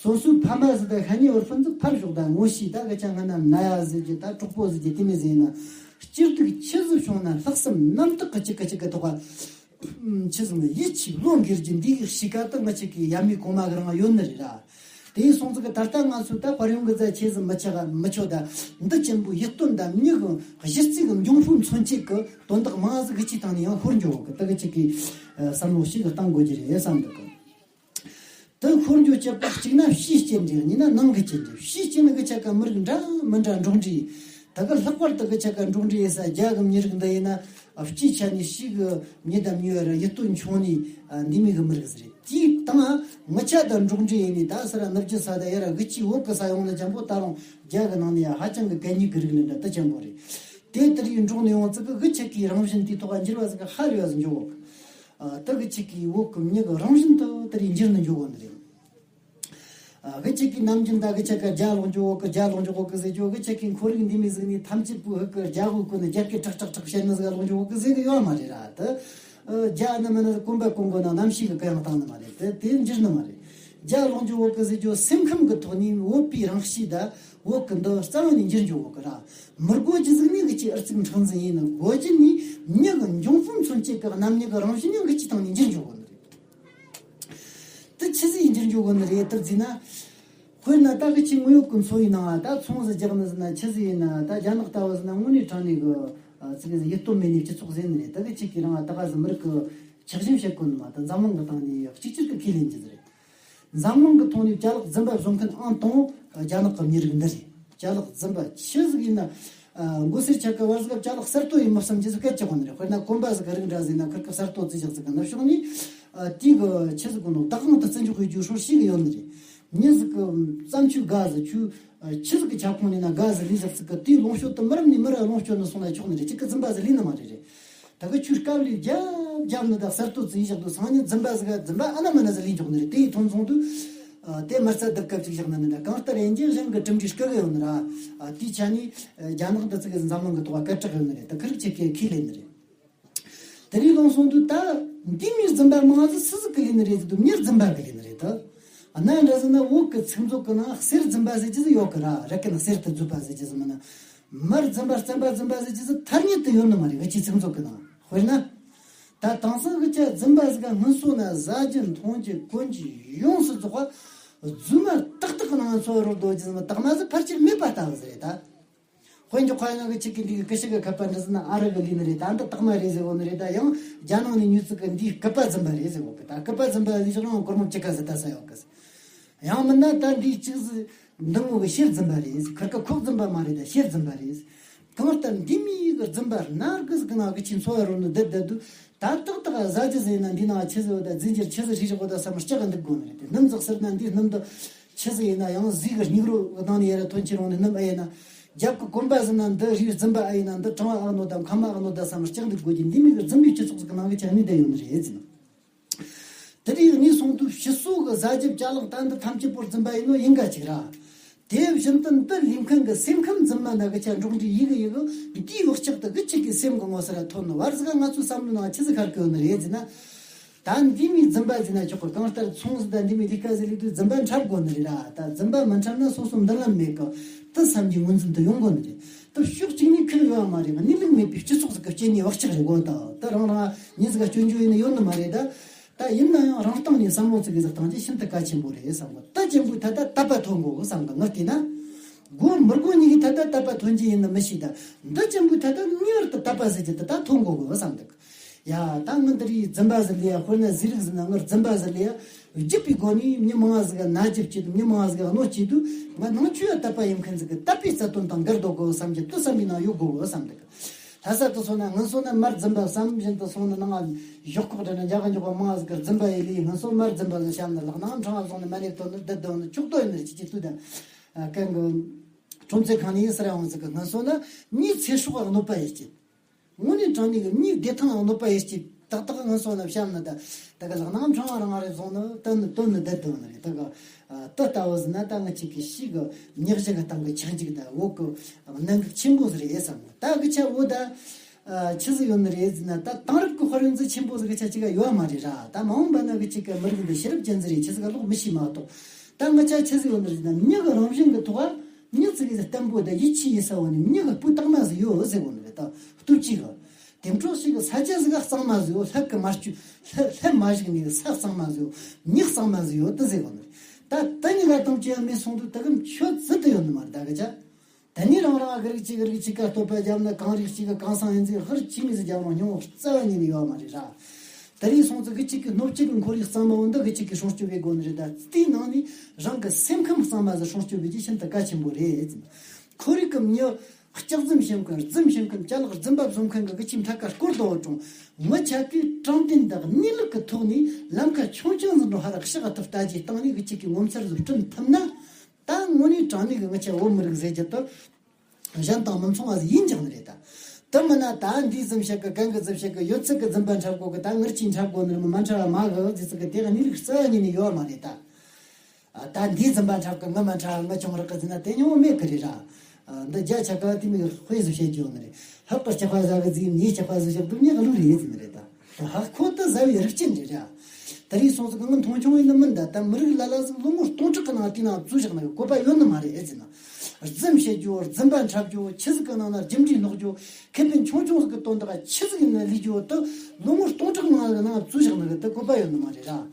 སོ་སོའི་ཕ་མ་ཟིག་ད་ཤ་ཉེ་བར་ཕན་ཟིག་ཕར་ཞོག་ད་ངོ་ཤེས་ད་གི་ཆ་སྔ་ན་ན་ཡ་ཟིག་གི་ད་གྲོགས་པོ་ཟིག་གི་དེ་མི་ཟིག་ཡིན་ན། སྤྱིར་སྡུག་ཆི་ཟིག་བྱུང་ན་ལྷག་བསམ་རྣམ་དག་གི་གཅིག་གི་གཅིག་གི་ཐོག་ག་ཆི་ཟིག་ནི་ཡིད་ཆེས་བློ་འགེལ་རྒྱུ་འདི་གི་གཤིས་ཀ་ད་ང་ཆ་གི་ཡབ་མེས་གོང་མ་གི་རང་ཡོད་ནི་རེད་ར། དེ་ཡིན་སོང་ཙི་གི་ད་ལྟ་ང་ཚོ་ད་དཔལ་ཡོན་གི་རྫ་ཆེ་ཟིག་མི་ཆག་མི་ཆོག་ད། འདི་ཆེན་པོ་ཡིད་རྟོན་ད་མྱི་གི་གཞི་རྩའི་གི་འབྱུང་པོའི་མཚོན་བྱེད་གི་དོན་དག་མང་ཟིག་གི་ཅིག་བཏང་ནས་ཡང་ཤོར་འགྱོ་གི་ད་གི་ཅིག་གི་བསམ་བློ་ཞིག་གི་བཏང་དགོས་རྒྱུ་རེད་བསམ་འདུག་གི། དེ་འཁོར་འགྱོ་བྱེད་པ་གཅིག་ན་ཕྱིའི་རྐྱེན་འདྲ་གཉིས་ན་ནང་གི་རྐྱེན་འདྲ། ཕྱིའི་རྐྱེན་གི་ཆ་ག་མི་རིགས་འདྲ་མི་འདྲ་འགྲོགས་འདྲིས། ད་གི་ལྷག་པར་དུ་གི་ཆ་ག་འགྲོགས་འདྲིས་ཡིན་ས་རྒྱ་གི་མི་རིགས་འདི་ཡིན་ན་སྤྱིའི་ཆ་ནས་ཕྱི་གི་མྱི་དང་མྱི་བར་ཡིད་རྟོན་ཆུང་ནས་འདི་མི་གི་མི་རིགས་རེད། དེའི་སྟེང་ང་ཆ་དང་འགྲོགས་འདྲིས་ཡིན་ནས་ད་སར་ནུབ་རྒྱུ་ས་ད་ཡར་གི་ཅི་འོག་གི་ས་ཡོང་ན་ཅན་པོ་ད་རུང་རྒྱ་གི་ནང་ནས་ཧ་ཅང་གི་གད་སྙིགས་གི་རིགས་ནི་འདྲ་ད་ཅན་པོ་རེད། དེ་ལྟར་ཡིན་འགྲོགས་ནས་ཡོང་ཙི་གི་གི་ཆ་གི་རང་བཞིན་དེའི་ཐོག་འགྱུར་བ་ཟིག་གི་ཧ་རེ་བ་ཟིག་འགྱོ་གོ། ད་གི་ཆ་གི་འོག་གི་མྱི་གི་རང་བཞིན་དུ་དེར་འགྱུར་ནི་འགྱོ་གོ་ནི་རེད། གི་ཆ་གི་ནམ་རྒྱུན་ད་གི་ཆ་ག་རྒྱ་ལོག་འགྱོ་གོ་གི་རྒྱ་ལོག་འགྱོ་གོ་གི་ཟེར་འགྱོ། གི་ཆ་གི་ཁོར་ཡུག་འདི་མི་ཟིག་ནི་ཐམས་ཅད་པོ་ཧི་གི་རྒྱ་གོ་གོ་ནི་རྒྱ་སྐད་ཁྲག་ཁྲག་ཁྲག་བཤད་ནི་ཟིག་ལོག་འགྱོ་གོ་གི་ཟེར་གི་ཡོད་མ་རེད་ར། ད་རྒྱ་ནི་མི་ནི་གོམ་པ་གོང་གོ་ན་གནམ་གཤིས་གི་གུ་ཡངས་བཏང་ནི་མ་རེད། དེ་དེ་འགྱུར་ནི་མ་རེད། རྒྱ་ལོག་འགྱོ་གོ་གི་ཟེར་འགྱོ། སེམས་ཁམས་གི་ཐོག་ནས་བོད་པའི་རང་གཤིས་ད་བོད་གི་འདི་རྩ་བ་ནས་འགྱུར་འགྱོ་གོ་གི་ར། མི་དགོས་རྒྱུ་ཟིག་ནི་གི་ཆི་ཨར་ཚིག་འཕྲང་འཛིན་ཡིན་ནི་དགོས་རྒྱུ་ནི་མྱི་གི་འབྱུང་རྩིས་མཚོན་བྱེད་གི་རྣམ་སྨིན་གི་རང་བཞིན་ཡང་གི་ཆི་སྟེང་ནས་འགྱུར་འགྱོ་གོ་ནི་རེད། དེ་ཆི་ཟིག་འགྱུར་འགྱོ་གོ་ནི་རེད་དེ་བརྩིས་ན། དཔེར་ན་ད་གི་ཆི་དངོས་ཡོད་ཀྱི་འཚོ་བའི་ནང་ད་ཚོང་ཟིག་རྒྱག་ནི་ཟིན་ན་ཆི་ཟིག་ཡིན་ན་ད་རྒྱ་ནག་ལྟ་བུ་ཟིན་ན་དངོས་གནས་དྲང་གནས་གི་ཨ་ཙི་གི་ཡིད་རྟོན་མེད་ནས་སྤྱི་ཚོགས་ཟིན་ནི་རེད། ད་གི་ཆི་གི་རང་ད་ག་ཟིག་མི་རིགས་གི་ཆགས་ཞེན་བྱེད་གོ་ནི་མ་ད་འཛམ་གླིང་གི་སྟེང་ནས་གཅིག་གྱུར་གི་ཁས་ལེན་རྒྱུ་ཟིག་རེད། འཛམ་གླིང་གི་ཐོག་ནས་ཅ་ལག་རྫུན་པ་བཟོ་མཁན་ཨང་དང་རྒྱ་ནག་གི་མི་རིགས་འདི་རེད། ཅ་ལག་རྫུན་པ་ཆི་ཟིག་ཡིན་ན། ཨ་མགོ་སེར་ཆ་ག་བར་ཟིག་ཅ་ལག་གསར་གཏོད་ཡིན་མི་བསམ་རྒྱུ་ཟིག་སྐད་ཆ་གོ་ནི་རེད། དཔེར་ན་གོམ་པ་ཟིག་གི་རིགས་འདྲ་ཟིག་ཡིན་ན་ཁིར་གི་གསར་གཏོད་རྩིས་བཞག་ཟིག་གི་ནུབ་ཕྱོགས་ནས་ཨ་དེ་གི་ཆི་ཟིག་གོ་ནོ་བདག་དབང་དུ་བརྩི་འཇོག་གི་རྒྱུ་སྲོལ་ཞིག་ཡོད་ནི་རེད། མྱི་ཟིག་གི་བརྩམས་ཆོས་དགའ་ཟིག་ཆོས་ཨ་ཆི་ཟིག་གི་ཁྱབ་ཁོངས་ནས་ན་དགའ་ཟིག་ལས་ཟིག་ཟིག་གི་དེའི་ལོངས་སྤྱོད་དུ་མི་རབས་ནས་མི་རབས་ལོངས་སྤྱོད་ནི་སོང་ན་ཆོག་ནི་རེད། གཅིག་གི་རྫུན་པ་ཟིག་ལས་ནི་མ་རེད་རེད། ད་གི་ཆོས་དཀའ་ལས་རྒྱབ་རྒྱབ་ནི་ད་གསར་གཏོད་རྩིས་བཞག་དུས་སང་ཉིན་རྫུན་པ་ཟིག་ག་རྫུན་པ་ཨ་ན་མ་ན་ཟིག་ལས་འཇོག་ནི་རེད། དེ་ཡི་ཐོན་སོང་དུས་ཨ་དེ་མ་རྩ་རྡབ་སྐབས་ཅིག་བཞག་ན་ནི་འདྲ། གང་ལྟར་ཡིན་གྱི་གཞན་གྱི་གྲུབ་འབྲས་སྐུ་གི་ཡོད་ནི་ར། ཨ་དེའི་ཆ་ནས་ཨ་རྒྱ་ནག་འདི་ཚིག་གི་འཛམ་གླིང་གི་ཐོག་སྐད་གྲགས་ཡོད་ནི་རེད། ད་ཁིར་ཆེ་གེ་ཁས་ལེན་ནི་རེད། དེ་རིང་ལོངས་སོང་དུས་ད་འདི་མིའི་རྫུན་པ་མང་ཟིག་སུ་ཟིག་གི་ལས་ནི་རེད་ཟེར་དུས་མྱི་རྫུན་པ་གི་ལས་ནི་རེད་ད། ཨ་ན་འདྲ་ཟེར་ན་བོད་གི་ཚིག་མཛོད་གི་ནང་གསེར་རྫུན་པ་ཟེར་གྱི་ཟིག་ཡོད་གི་ར། ར་གི་ན་གསེར་དུ་རྫུན་པ་ཟེར་གྱི་ཟིག་མིན་ན། མར་རྫུན་པ་རྩམ་པ་རྫུན་པ་ཟེར་གྱི་ཟིག་ཐ་སྙད་དུ་ཡོད་ནི་མ་རེད། ཨ་ཅེ་ཚིག་མཛོད་གི་ནང་། དཔེར་ན། ད་དེང་སང་གི་ཆ་རྫུན་པ་ཟིག་ག་སྔོན་སོ་ན་ཟ་རྒྱུ་འཐུང་རྒྱུ་གོན་རྒྱུ་ཡོངས་སུ་རྫོགས་པ་རྫུན་མ་ཏག་ཏག་གི་ནང་འཚོ་བ་རོལ་རྡོ་རྒྱུ་ཟིག་མ་དག་མ་ཟིག་ཕལ་ཆེར་མེད་པ་ལྟ་བུ་ཟིག་རེད་ད། དཔེ་འཇོག་ཁ་ཡང་གི་ཆིག་གི་འདི་གི་ཀི་ཤི་གི་ཁ་པར་འདི་ཟིན་ན་ཨ་རི་གི་ལས་ནི་རེད། ད་འདི་སྟག་མ་རེད་ཟེར་བོ་ནི་རེད། ད་ཡང་རྒྱ་ནང་ནས་ཉོས་ཚིག་གི་འདིའི་སྐུད་པ་རྫུན་པ་རེད་ཟེར་བོ་གི། ད་སྐུད་པ་རྫུན་པ་ལས་ཤོག་རང་སྒོར་མོ་བཅུ་ཁ་ཟིག་ད་ས་ཡོད་གི་ཟེར། ཡང་མིན་ན་ད་འདིའི་གཅིག་ཟིག་འདི་མོ་གི་ཤེལ་རྫུན་པ་རེད་ཟེར། ཁིར་ཀ་ཁོག་རྫུན་པ་མ་རེད། ད་ཤེལ་རྫུན་པ་རེད་ཟེར། གང་ལྟར་འདི་མོ་གི་རྫུན་པ་སྣ་གི་ཟིག་གི་ནང་གི་ཆི་འཚོ་བ་རོལ་ནི་བསྡད་བསྡད་དུས། ད་ཏག་ཏག་ཟ་རྒྱུ་ཟིག་ཡིན་ན་འདི་ནང་ཆི་ཟིག་ཡོད་ད་རྫས་འགྱུར་ཆི་ཟིག་རིགས་ཞིག་གོ་ད་བསམ་སྐྲག་གི་འདུག་དགོས་ནི་རེད། དེ་སྣུམ་ཟིག་ཟེར་ན་འདི་སྣུམ་དུ་ཆི་ཟིག་ཡིན་ན་ཡང་ཟས་གི་སྙིགས་རོ་གི་ནང་ནས་ཡར་ཐོན་ཁྱེར་འོང་ནི་སྣུམ་ཨེ་ཡིན་ན། རྒྱབ་གི་གོམ་པ་ཟིན་ན་འདི་རིགས་རྫུན་པ་ཨེ་ཡིན་ན། འདི་གྲང་བ་ཨེ་ནོ་ད་ཁ་མ་ཨེ་ནོ་ད་བསམ་སྐྲག་འདུག་དགོས་ཀྱི། འདི་མོ་གི་རྫུན་པའི་སྤྱི་ཚོགས་ཟིག་གི་ནང་གི་ཆ་ནས་བསྡད་ཡོད་ནི་རེད་ཟེར་ན། དེ་རིང་ནས་སོང་དུས་ཕྱི་སོ་གི་ཟ་རྒྱུ་ཅ་ལག་ད་འདི་ཐམས་ཅད་པོ་རྫུན་པ་ཡིན་ནོ་ཡིན་ག་ཅིག་ར། དེ་བཞིན་དུ་འདི་ལས་མཁན་གི་སེམས་ཁམས་རྫུན་མ་ན་གི་ཆ་འགྲོགས་འདྲིས་ཡི་གི་ཡི་གི་འདིའི་བག་ཆགས་དེ་གི་ཆི་གི་སེམས་གི་ངོ་སར་ཐོན་ནི་བར་ཟིག་ང་ཚོའི་བསམ་བློ་ནང་ཆི་ཟིག་ཁར་གི་ཡོད་ནི་རེད་ཟེར་ན། ད་འདི་མོ་རྫུན་པ་ཟེར་ན་ཆོག་གི། གང་ལྟར་ཚོང་ཟིག་ད་འདི་མོ་ལས་ཀ་ཟིག་ལས་དུས་རྫུན་པ་འཁྲབ་དགོས་ནི་རེད་ར། ད་རྫུན་པ་མ་འཁྲབ་ན་སོ་སོ་མདུན་ལམ་མེད་གི། དེ་བསམ་གྱི་ངོས་འཛིན་དུ་ཡོང་དགོས་ནི་རེད། ད་ཕྱོགས་གཅིག་ནས་ཁེར་ཡོད་མ་རེད། གནས་ལུགས་མེད་པའི་སྤྱི་ཚོགས་ཟིག་གི་སྐྱེ་ནས་བག་ཆགས་རེད་གོ། ད་ད་རང་རང་ཉིན་ཟིག་ག་སྐྱོན་བརྗོད་ཡིན་ནི་ཡོད་ནི་མ་རེད་ད། ད་ཡིན་ན་ཡང་རང་སྟེང་ནས་བསམ་བློ་ཙི་གེ་ཟིག་བཏང་རྒྱུ་ཤིན་ཏུ་གལ་ཆེན་པོ་རེད་བསམ་གི། ད་ཅན་པོའི་ཐད་ད་དད་པ་ཐོན་དགོས་བསམ་གི། ངས་བལྟས་ན། དགོས་མི་དགོས་གཉིས་ཀྱི་ཐད་ད་དད་པ་ཐོན་རྒྱུ་ཡིན་ནི་མི་ཤེས་ད། འདི་ཅན་པོའི་ཐད་ད་ངེས་པར་དུ་དད་པ་ཟེར་རྒྱུ་དེ་ད་ཐོན་དགོས་གི་བསམ་འདུག། ཡ་ད་ངི་འདི་རིགས་རྫུན་པ་ཟིག་ལས་ཡ། དཔེར་ན་ཟས་རིགས་ཟིག་ན་ངི་རྫུན་པ་ཟིག་ལས་ཡ། རྒྱུད་པའི་སྒོ་ནས་མྱི་མང་ཟིག་ག་ན་རྒྱུ་བྱེད་དུ། མྱི་མང་ཟིག་ག་གནོད་བྱེད་དུས། ང་ནང་ཆོས་ཡ་དད་པ་ཡིན་མཁན་ཟིག་གི་དད་པའི་རྩ་དོན་དང་འགལ་འགྲོ་གི་བསམ་རྒྱུ་དེ་བསམ་པའི་ནང་ཡོད་དགོས་གི་བསམ་འདུག། ལྷ་ས་དུ་སོང་ན་ངན་སོང་ན་མར་རྫུན་པ་བསམ་བཞིན་དུ་སོང་ན་ནང་ང་ཞོག་ཁོག་དྲན་ན་འཇག་གི་འཇོག་པ་མང་ཟིག་གི་རྫུན་པ་ཡི་ལས་ངན་སོང་མར་རྫུན་པ་ཟིག་བཤམས་ན་ལག་ནང་འཕྲང་བ་སོང་ན་མ་ནས་ཐོན་ན་བསྡད་དོན་ནི་ཆོག་དོན་ནི་ཅི་ཅི་ལྟོས་དང་། གན་གི་ཁྲོམ་ཚེ་ཁང་ནས་ཡིན་ཟེར་ཡོང་ཟིག་གི་ངན་སོང་ན་མྱིའི་ཚེ་སྲོག་གནོད་པ་ཡི་སྐྱེད། དངོས་གནས་དྲང་གནས་ཀྱི་མྱིའི་བདེ་ཐང་གནོད་པ་ཡི་སྐྱེད། ཏག་ཏག་ངན་སོང་ལ་བཤམས་ན་ད་ད་ག་ལག་ནང་འཕྲང་བ་རང་རེ་བཟུང་ནི་བསྟན་ནི་བཏོན་ནི་བསྡད་དོན་ནི་རེད། ད་ག་ ཨ། དེ་ལྟ་བུ་ཟེར་ན་ད་ང་ཅིག་གི་ཕྱི་གི་མྱི་བཞི་གི་སྟེང་གི་ཆག་འཇིག་དང་འོག་གི་གནད་འགག་ཆེན་པོ་ཟིག་རེད་བསམ་གི། ད་གི་ཆ་འོ་ད། ཨ། ཆི་ཟིག་ཡོད་ནི་རེད་ཟེར་ན། ད་དེང་རབས་ཀྱི་དཔལ་ཡོན་ཟིག་ཆེན་པོ་ཟིག་གི་ཆ་ཅིག་ག་ཡོད་མ་རེད་ར། ད་མ་འོངས་པ་ན་གི་ཅིག་གི་མི་རིགས་འདི་ཤེས་རབ་ཅན་ཟིག་རེད། ཆི་ཟིག་ག་ལོག་མི་ཤེས་མ་གཏོགས། ད་ང་ཆ་ཆི་ཟིག་ཡོད་ནི་རེད་ཟེར་ན། མྱི་གི་རང་བཞིན་གི་ཐོག་མྱི་ཟིག་གི་བརྟན་པོ་དང་ཡིད་ཆེས་ཡིན་ས་བོ་ནི་མྱི་གི་སྤུས་དག་མ་ཟིག་ཡོད་ཟེར་གོ་ནི་རེད། ད་སྟོབས་ཆེ་གི། དེ་འཕྲོ་ཞིག་གི་ས་ཆ་ཟིག་ག་གཙང་མ་ཟིག་ཡོད། ལྷ་གི་མ་བཅུག་ལྷ་ལྷ་མ་བཞུགས་ནི་གི་ས་གཙང་མ་ཟིག་ཡོད། མྱི་གཙང་མ་ཟིག་ཡོད་དེ་ཟེར་གོ་ནི་རེད། ད་དེ་གཉིས་ཀ་དང་ཅི་ཡང་མེད་སོང་དུས་ད་གི་ཆོས་ཟིག་ཏུ་ཡོད་ནི་མ་རེད། ད་གི་ཆ། ད་ནི་རང་རང་གི་རིགས་གཅིག་གི་རིགས་གཅིག་ག་བསྟོད་པ་བརྒྱབ་ན། གང་རིགས་གཅིག་གི་གང་ཟག་ཡིན་ཟིག་ཧར་ཅི་མི་ཟིག་རྒྱབ་རང་སྙིང་བོ་རྩ་བ་ཉིད་ནས་ཡོད་མ་རེད་ར། ད་རེས་སོང་ཙི་གི་གཅིག་གི་སྣོད་བཅུད་ཀྱི་ཁོར་ཡུག་གཙང་མ་བོ་འདི་གི་གཅིག་གི་སྲུང་སྐྱོབ་བྱེད་དགོས་ནི་རེད། ད་དེའི་ནང་ནས་རང་གི་སེམས་ཁམས་གཙང་མ་ཟིག་སྲུང་སྐྱོབ་བྱེད་རྒྱུ་ཤིན་ཏུ་གལ་ཆེན་པོ་རེད། ཁོར་ཡུག་གི་མྱི་ལྕགས་རྫུན་བྱེད་མཁན། རྫུན་བྱེད་མཁན། ཅ་ལག་རྫུན་པ་བཟོ་མཁན་གི་གི་ཆིག་ཕྲ་ཁ་སྐོར་དུ་འོ་གྲོང་། མི་ཆ་གིས་དྲང་བདེན་དང་གནས་ལུགས་ཀྱི་ཐོག་ནས་ལམ་ཁ་ཆུང་ཆུང་ཟིག་འགྲོ་ཧ་ར་ཤག་ཐུབ་ལྟ་རྒྱུའི་སྟེང་ནས་གི་གཅིག་གི་ངོ་མཚར་ཟིག་བསྐྲུན་ཐུབ་ན། ད་དངོས་གནས་དྲང་གནས་གི་ང་ཆ་བོད་མི་རིགས་ཟེར་རྒྱུ་དེ་གཞན་དང་མི་མཚུངས་པ་ཟིག་ཡིན་ཀྱང་ནི་རེད་ད། དེ་མིན་ན་ད་འདི་ཙམ་ཞིག་གི་གན་གི་ཙམ་ཞིག་གི་ཡོད་ཚད་གི་རྫུན་པ་འཁྲབ་དགོས་གི། ད་ངར་གྱིས་འཁྲབ་དགོས་ནི་རེད། མི་མ་འཁྲབ་བ་མ་གི་ཟེར་ཚིག་གི་དེ་གནས་ལུགས་རྩ་བ་ཉིད་ནས་ཡོད་མ་རེད་ད། ཨ། ད་འདི་རྫུན་པ་འཁྲབ་གི། ང་མ་འཁྲབ་བ། ང་ཅུང་རག་གི་ཟེར་ན་དེ་སྙིང་བོ་མེད་གི་རེད་ར། ཨ། འདི་རྒྱ་ཆ་ག་དེ་མིག་དཔེ་ཟིག་བཤད་རྒྱུ་ཡོད་ནི་རེད། ལྷག་པར་སྐྱག་པ་ཟ་གི་ཟིག་ཉེས་སྐྱག་པ་ཟིག་བཞག་དུས་ཉེས་གླུ་རེད་ཟེར་ནི་རེད་ད། ད་ཧ་ཁོ་ད་ཟ་བའི་རིགས་ཅན་རེད་ར། ད་རེས་སོང་ཟིག་གི་ང་མཐོང་ཆུང་ཡིན་ནི་མིན་ད། ད་མི་རིགས་ལ་ལ་ཟིག་ལོ་ངོ་སྟོང་ཕྲག་གི་ནང་དེའི་ནང་བཙུགས་བཞག་ནི་གི་བཀོད་པ་ཡོད་ནི་མ་རེད་ཨེ་ཟེར་ན། རྫུན་བཤད་རྒྱུ། རྫུན་པ་འཁྲབ་རྒྱུ། ཆི་ཟིག་གི་ནང་ན་རྒྱུ་འབྲས་སློག་རྒྱུ། ཁེ་ཕན་ཆུང་ཆུང་ཟིག་གི་དོན་དག་ཆི་ཟིག་ཡིན་ན་ལས་རྒྱུ་དེ་ལོ་ངོ་སྟོང་ཕྲག་ནང་གི་ནང་བཙུགས་བཞག་ནི་གི་དེ་བཀོད་པ་ཡོད་ནི་མ་རེད་ར།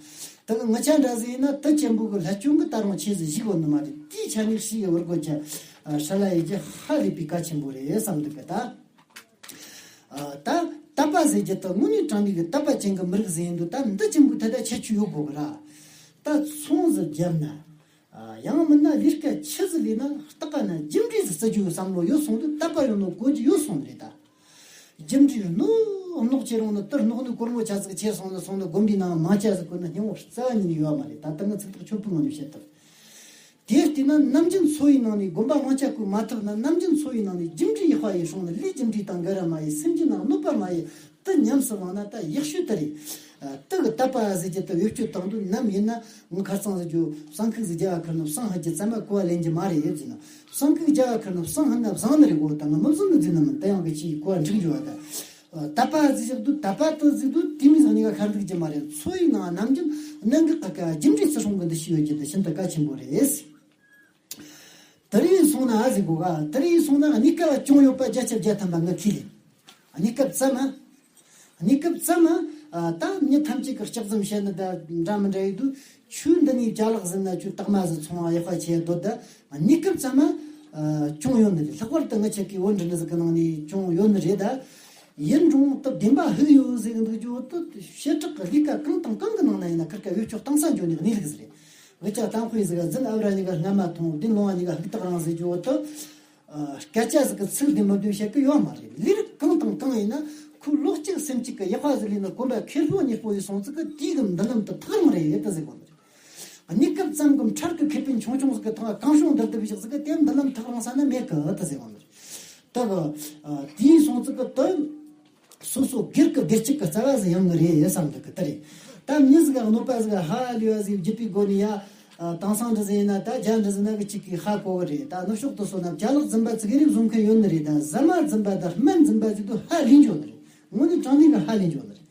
ད་གི་ང་ཆ་འདྲ་ཟིག་ཡིན་ན་དེ་ཅན་པོ་གི་ལྷད་སྐྱོན་གི་ད་རུང་ཆེ་ཟིག་ཞིག་ཡོད་ནི་མ་རེད། དེའི་ཆ་ནས་ཤི་ཡི་བུར་དགོས་ཀྱི། ཨ། ཧྲ་ལ་ཡི་ཀྱི་ཧ་ལས་པའི་གལ་ཆེན་པོ་རེད་བསམ་འདུག་གི་ད། ཨ། ད་དད་པ་ཟེར་རྒྱུ་དེ་དངོས་གནས་དྲང་གནས་གི་དད་པ་ཅན་གི་མི་རིགས་ཟིག་ཡིན་དུས་ད་འདི་ཅན་པོ་ད་ལྟ་ཁྱད་ཆོས་ཡོད་དགོས་གི་ར། ད་ཚོང་ཟིག་བརྒྱབ་ན། ཨ། ཡང་མིན་ན་ལས་ཀ་ཆི་ཟིག་ལས་ན་སྟག་ཀ་ན་རྒྱུ་འབྲས་ཟིག་བརྩི་རྒྱུའི་བསམ་བློ་ཡོད་སོང་དུས་དད་པ་ཡོད་ནོ་གོ་རྒྱུ་ཡོད་སོང་ནི་རེད་ད། རྒྱུ་འབྲས་རྣོ་རྣོག་ཆེ་རུང་ནི་དེར་རྣོག་ནི་སྒོར་མོ་ཆ་ཟིག་ཆེ་སོང་ནི་སོང་ནི་དགོན་པའི་ནང་མང་ཆ་ཟིག་བསྐོར་ན་སྙིང་བོ་རྩ་བ་ཉིད་ནས་ཡོད་མ་རེད། ད་ལྟ་ངི་ཚིག་ཐག་ཆོད་པོའི་ངང་ནས་བཤད་ཐུབ། དེ་བལྟས་ན་ནམ་རྒྱུན་འཚོ་བའི་ནང་ནས་དགོན་པ་མང་ཆ་བསྐོར་མ་ཐུབ་ན། ནམ་རྒྱུན་འཚོ་བའི་ནང་ནས་རྒྱུ་འབྲས་ཡག་པ་ཡིན་སོང་ན་ལས་རྒྱུ་འབྲས་དང་འགལ་ར་མ་ཡིན། སེམས་ཀྱི་ནང་གནོད་པ་མ་ཡིན། དེ་ཉམས་སུ་བླངས་ན་ད་ཡག་ཤོས་དེ་རེད། ཨ། དེ་གི་དད་པ་ཟེར་རྒྱུ་དེ་བེད་སྤྱོད་བཏང་དུས་ནམ་ཡིན་ན་ངི་ཁ་རྩང་ཟེར་རྒྱུ། བསང་ཁུག་ཟིག་རྒྱབ་ཁུར་ནི་བསང་ཕུད་རྒྱུ་ཙམ་མ་གོ་བ་ལེན་རྒྱུ་མ་རེད་ཟེར་ན། བསང་ཁུག་རྒྱབ་ཁུར་ནི་བསང་ཕུད་ན་བཟང་ནི་རེད་གོ། ད་ང་མི་བཟང་ནི་ཟེར་ནི་མིན། དེ་ཡང་གི་ཅིག་གོ་བ་འགྲིག་འགྱོ་བ་ད། ཨ། དད་པ་ཟེར་རྒྱུ་དེ་དད་པ་དེ་ཟེར་དུས་དེ་མི་ཟིག་གཉིས་ཀ་ཁ་འདུག་རྒྱུ་མ་རེད། འཚོ་བའི་ནང་ནམ་རྒྱུན་གནད་འགག་གི་ཀ་རྒྱུ་འབྲས་བརྩི་སྲུང་གི་འདུ་ཤེས་ཡོད་རྒྱུ་དེ་ཤིན་ཏུ་གལ་ཆེན་པོ་རེད། དེ་རིང་སོང་ན་ཨ་ཟིག་གོ་ག་དེ་རིང་སོང་ན་གནས་སྐབས་གྱོང་ཡོད་པ་བརྒྱ་ཆ་བརྒྱ་ཐམ་པ་ངས་ཁས་ལེན། གནས་སྐབས་ཙམ་མ། གནས་སྐབས་ཙམ་མ། ཨ། ད་མྱི་ཐམས་ཅད་ཀྱིས་ལྕགས་རྫུན་བཤད་ནི་ད་འདྲ་མི་འདྲ་ཡོད་དུས། ཁྱོད་འདི་ནས་ཅ་ལག་ཟིན་ན་ཁྱོད་རྟགས་མ་ཟིག་ཚོང་བ་ཡག་པ་ཆེ་འདོད་ད། གནས་སྐབས་ཙམ་མ། ཨ། གྱོང་ཡོད་ནི་རེད། ལྷག་པར་དུ་ངི་ཆ་གི་བོད་འབྲི་ནི་ཟིག་གི་ནང་ནས་གྱོང་ཡོད་ནི་རེད་ད། ཡིན་རུང་ད་བདེན་པ་ཧུག་ཡོད་ཟེར་གི་འདུག་རྒྱུ་བོ་དེ་བྱེ་བྲག་གི་ལས་ཀ་གང་དང་གང་གི་ནང་ན་ཡིན་ན་ཁིར་ཀ་བེད་སྤྱོད་གཏོང་ས་འཇོག་ནི་གནས་ལུགས་ཟིག་རེད། འུ་ཅག་གཏམ་དཔེ་ཟིག་ག་རྫུན་ཨ་བྲ་གཉིས་ཀ་སྔ་མ་མཐོང་། བདེན་ལོང་བ་གཉིས་ཀ་ཧུག་ཐག་རིང་ཟེར་རྒྱུ་བོ་དེ། ཨ། སྐད་ཆ་ཟིག་གི་ཚིག་བདེན་མི་བདེན་བཤད་གི་ཡོད་མ་རེད། ལས་རིགས་གང་དང་གང་ཡིན་ན་ཁོའི་བློ་གཅིག་སེམས་གཅིག་གི་ཡག་པ་ཟིག་ལས་ན་གོམ་པ་ཁེར་ལྷོ་གཉིས་པོ་ཡིན་སོང་ཙི་གི་དེའི་གི་མདུན་ལམ་དེ་ཐག་རིང་རེད་ད་ཟེར་གོ་ནི་རེད། གནས་སྐབས་ཙམ་གི་འཕྲལ་གི་ཁེ་ཕན་ཆུང་ཆུང་ཟིག་གི་ཐོག་གང་བྱུང་འདིར་འདི་བཞག་ཟིག་གི་དེ་མདུན་ལམ་ཐག་རིང་ས་ན་མེད་གི་ད་ཟེར་གོ་ནི་རེད། ད་གི། ཨ། དེ་ཡིན་སོང་ཙི་གི་དེ། སོ་སོ་སྒེར་གྱི་བདེ་སྐྱིད་ཀྱི་རྩ་བ་ཟིག་ཡང་ནི་རེད་བསམ་འདུག་གི་དེ་རེད། ད་མྱི་ཟིག་ག་གནོད་པ་ཟིག་ཧ་ལས་པ་ཟིག་བརྒྱུད་པའི་སྒོ་ནས་ཡ། ཨ། དེང་སང་འདྲ་ཟིག་ཡིན་ན་ད་རྒྱ་འདྲ་ཟིག་ན་གི་གཅིག་གིས་ཧ་གོ་གི་རེད། ད་ནུབ་ཕྱོགས་དུ་སོང་ན་ཅ་ལག་རྫུན་པ་ཙི་གེ་རེ་བཟོ་མཁན་ཡོད་ནི་རེད། ད་ཟ་མ་རྫུན་པ་དང་སྨན་རྫུན་པ་ཟིག་དུ་ཧ་ལས་འཇོག་ནི་རེད། དངོས་གནས་དྲང་གནས་གི་ཧ་ལས་འཇོག་ནི་རེད།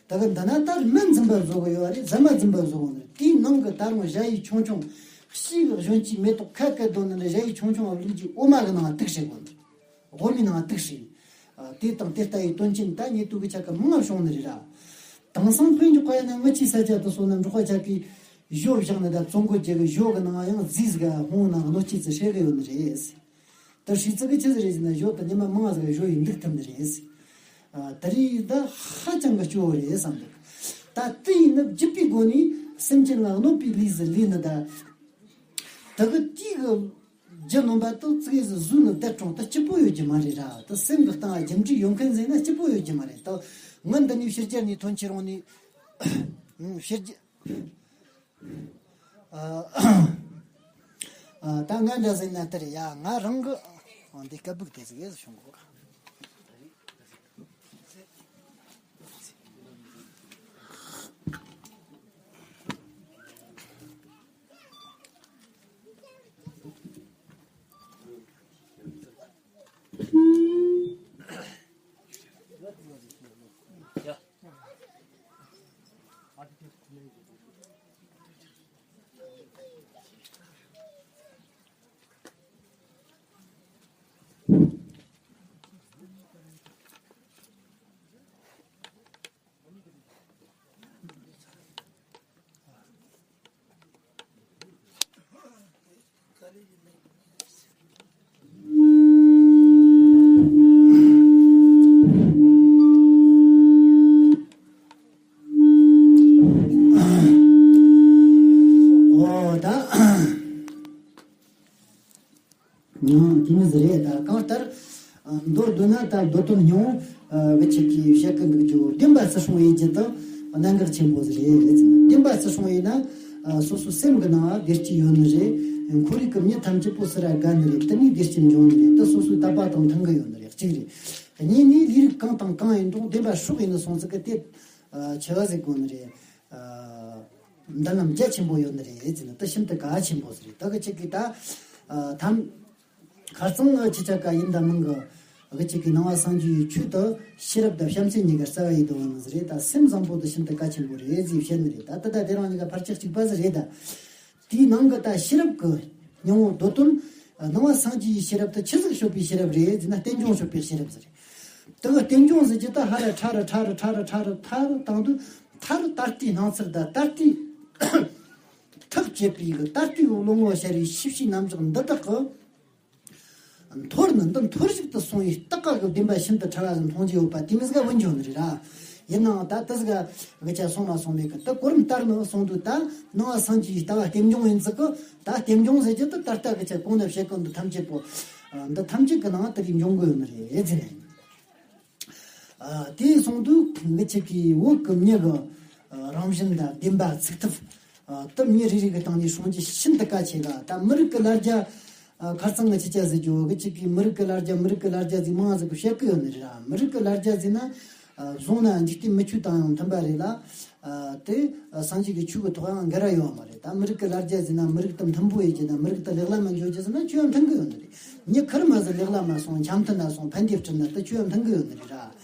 ད་གི་འདི་ན་ད་སྨན་རྫུན་པ་བཟོ་གི་ཡོད་རེད། ཟ་མ་རྫུན་པ་བཟོ་གི་ཡོད་རེད། དེའི་ནང་གི་ད་རུང་ཞ་ཡི་ཆུང་ཆུང་། ཕྱིའི་གི་གཞོན་སྐྱེས་མེ་ཏོག་ཁ་བཀལ་དོ་ནི་རེད། ཞ་ཡི་ཆུང་ཆུང་བླུགས་རྒྱུའི་འོ་མ་གི་ནང་དུག་བྱེད་དགོས་ནི་རེད། དབུ་མའི་ནང་དུག་ཧྲིལ། ཨ། དེ་དང་དེ་ལྟ་བུའི་དོན་རྐྱེན་ད་ཉེ་དུས་ཀྱི་ཆ་ག་མང་བྱུང་ནི་རེད་ར། དེང་སང་དཔེ་འཇོག་པ་ཡིན་ན་ངི་ཆོའི་ས་ཆ་དུ་སོང་ན་འབྲོག་པ་ཆ་གིས་ཞོ་བཞག་ནི་ད་བཙོང་གོ་རྒྱུ་གི་ཞོ་གི་ནང་ཡང་རྫས་ཟིག་ག་ཧོང་ནང་གནོད་སྐྱེལ་ཙི་ཧྲེ་གི་ཡོད་ནི་རེད། ད་ཧྲིལ་ཙི་གི་ཆི་ཟིག་རེད་ཟེར་ན་ཞོ་ད་ཉི་མ་མང་ཟིག་ག་ཞོ་ཡི་འདུག་ཐུབ་ནི་རེད། ཨ། ད་རེས་ད་ཧ་ཅང་གི་སྐྱོ་བོ་རེད་བསམ་འདུག་ད་དེ་ཡིན་ན་བརྒྱུད་པའི་སྒོ་ནས་སེམས་ཅན་ལ་གནོད་པའི་ལས་ཟིག་ལས་ནི་ད། ད་གི་དེའི་གི་རྒྱུ་ནོམ་པ་དང་ཙི་གེ་ཟིག་ཟོས་ནི་དེ་གྲོང་དུ་སྐྱིད་པོ་ཡོད་རྒྱུ་མ་རེད་ར། ད་སེམས་ཀྱི་སྟེང་རྒྱུ་འབྲས་ཡོད་མཁན་ཟེར་ན་སྐྱིད་པོ་ཡོད་རྒྱུ་མ་རེད། ད་ངི་འདི་ནས་ཕྱི་རྒྱལ་ནས་ཐོན་ཁྱེར་འོང་ནས། ཕྱི་རྒྱལ། ཨ། ཨ། ད་ང་འདྲ་ཟེར་ན་དེ་རེད་ཡ། ང་རང་གི། ཨ། འདི་སྐད་སྦུག་དེ་ཟིག་ཡེ་ཟིག་བྱུང་གོ། ཨོ་ད། ཡང་དེ་མི་ཟེར་རེད། ད་གང་ལྟར། ཨ། མདོར་བསྡུ་ན་ད་མདོ་དོན་སྙིང་པོ། ཨ། གི་ཆེད་ཀྱི་བཤད་ཀྱི་འདུག་རྒྱུ། བདེན་པ་བརྩི་སྲུང་ཡེད་རྒྱུ་དེ་གནད་འགག་ཆེན་པོ་ཟིག་རེད་ཟེར་ན། བདེན་པ་བརྩི་སྲུང་ཡེད་ན། ཨ། སོ་སོའི་སེམས་ཀྱི་ནང་བདེ་སྐྱིད་ཡོད་ནི་རེད། ཁོར་ཡུག་གི་མྱི་ཐམས་ཅད་པོ་སུ་ར་དགའ་ནི་རེད། དེ་ནས་བདེ་སྐྱིད་འབྱུང་ནི་རེད། དེ་སོ་སོའི་དད་པ་དང་མཐུན་གི་ཡོད་ནི་རེད། གཅིག་རེད། གཉིས་ནས་ལས་རིགས་གང་དང་གང་ཡིན་རུང་བདེན་པ་སྲུང་ཡེད་ནི་སོང་ཙི་གི་དེ། ཨ། ཆེ་བ་ཟིག་དགོས་ནི་རེད། ཨ། མདུན་ལམ་རྒྱ་ཆེན་པོ་ཡོད་ནི་རེད་ཟེར་ན། དེ་ཤིན་ཏུ་གལ་ཆེན་པོ་ཟིག་རེད། ད་གི་ཆེད་ཀྱི་ད། ཨ། ཐམ། ཁ་རྩང་ངི་ཆི་ཆ་ཀ་ཡིན་ད་མིན་གི། གི་ཆེད་ཀྱི་ནང་པ་སངས་རྒྱས་ཆོས་དེ་ཤེས་རབ་དང་བྱམས་བརྩེ་གཉིས་ཀ་རྩ་བ་ཡིན་དུ་བ་ནི་ཟིག་རེད། ད་སེམས་བཟང་པོ་དེ་ཤིན་ཏུ་གལ་ཆེན་པོ་རེད་ཟེར་བཤད་ནི་རེད། ད་དེ་ད་དེ་རང་གཉིས་ཀ་ཕར་ཆག་གཅིག་པ་ཟིག་རེད་ད། དེའི་ནང་གི་ད་ཤེས་རབ་ཀྱི་སྙིང་པོ་མདོ་དོན། ནང་པ་སངས་རྒྱས་ཀྱི་ཤེས་རབ་དེ་ཆི་ཟིག་སྤྱོད་པའི་ཤེས་རབ་རེད་ཟེར་ན། རྟེན་འབྱུང་སྤྱོད་པའི་ཤེས་རབ་ཟིག་རེད། དེ་གི་རྟེན་འབྱུང་ཟེར་རྒྱུ་དེ་ཧ་ར་ཁྲ་ར་ཁྲ་ར་ཁྲ་ར་ཁྲ་ར་མཐའ་རུ་བཏང་དུས། མཐའ་རུ་ད་ལྟའི་སྣང་ཚུལ་དང་ད་ལྟའི་ཐག་བཅད་པའི་གི་ད་ལྟའི་བློ་ངོར་ཤར་བའི་ཤེས་བྱའི་རྣམ་གཞག་འདི་དག་གི་མཐོར་ནི་འདི་མཐོར་ཞིག་ཏུ་སོང་བའི་རྟགས་ཀ་གི་བདེན་པ་ཤིན་ཏུ་ཕྲ་བ་ཟིག་མཐོང་རྒྱུ་ཡོད་པ་དེ་མི་ཟིག་ག་བུད་འགྱོ་ནི་རེད་ར། ཡིན་ནའང་ད་དེ་ཟིག་ག་གི་ཆ་སོང་མ་སོང་མེད་གི། ད་གོ་རིམ་ལྟར་ནི་སོང་དུས་ད་ནང་པ་སངས་རྒྱས་ཀྱི་ལྟ་བ་རྟེན་འབྱུང་ཡིན་ཟིག་གི། ད་རྟེན་འབྱུང་ཟེར་རྒྱུ་དེ་ད་ལྟ་གི་ཆ་གོང་ན་བཤད་གོ་འདི་ཐམས་ཅད་པོ། འདི་ཐམས་ཅད་ཀྱི་ནང་དེ་གི་འབྱུང་གི་ཡོད་ནི་རེད་ཟེར་ནས། ཨ། དེ་སོང་དུས་ངི་ཆེད་ཀྱི་བོད་ཀྱི་མྱི་གི་རང་བཞིན་དང་བདེན་པ་ཚུགས་ཐུབ། ཨ། དེ་མྱི་རེ་རེ་གི་སྟེང་ནས་སྲུང་རྒྱུ་ཤིན་ཏུ་གལ་ཆེ་ག། ད་མི་རིགས་ཀྱི་ལ་རྒྱ། ཨ། ཁ་རྩང་ངི་ཆི་ཆ་ཟེར་རྒྱུ་གི་ཆེད་ཀྱི་མི་རིགས་ཀྱི་ལ་རྒྱ་མི་རིགས་ཀྱི་ལ་རྒྱ་ཟིག་མང་ཟིག་གི་བཤད་གི་ཡོད་ནི་རེད་ར། མི་རིགས་ཀྱི་ལ་རྒྱ་ཟེར་ན། ཨ། བཟུང་ན་འཇིག་རྟེན་མི་ཆོས་དང་ཡང་མཐུན་པ་རེད་ལ། ཨ། དེ། ཨ། སངས་རྒྱས་ཀྱི་ཆོས་ཀྱི་ཐོག་ཡང་འགལ་བ་ཡོད་མ་རེད། ད་མི་རིགས་ཀྱི་ལ་རྒྱ་ཟེར་ན་མི་རིགས་དེ་མཐུན་པོ་ཡེད་རྒྱུ་དང་མི་རིགས་དེ་ལེགས་ལམ་མ་འགྱོ་རྒྱུ་ཟེར་ན་ཆོས་ཡང་མཐུན་གི་ཡོད་ནི་རེད། མྱི་ཁེར་མ་ཟིག་ལེགས་ལམ་མ་སོང་འཆམ་མཐུན་ན་སོང་ཕན་བདེ་བསྐྲུན་ན་དེ་ཆོས་ཡང་མཐུན་གི་ཡོད་ནི་རེད་ར།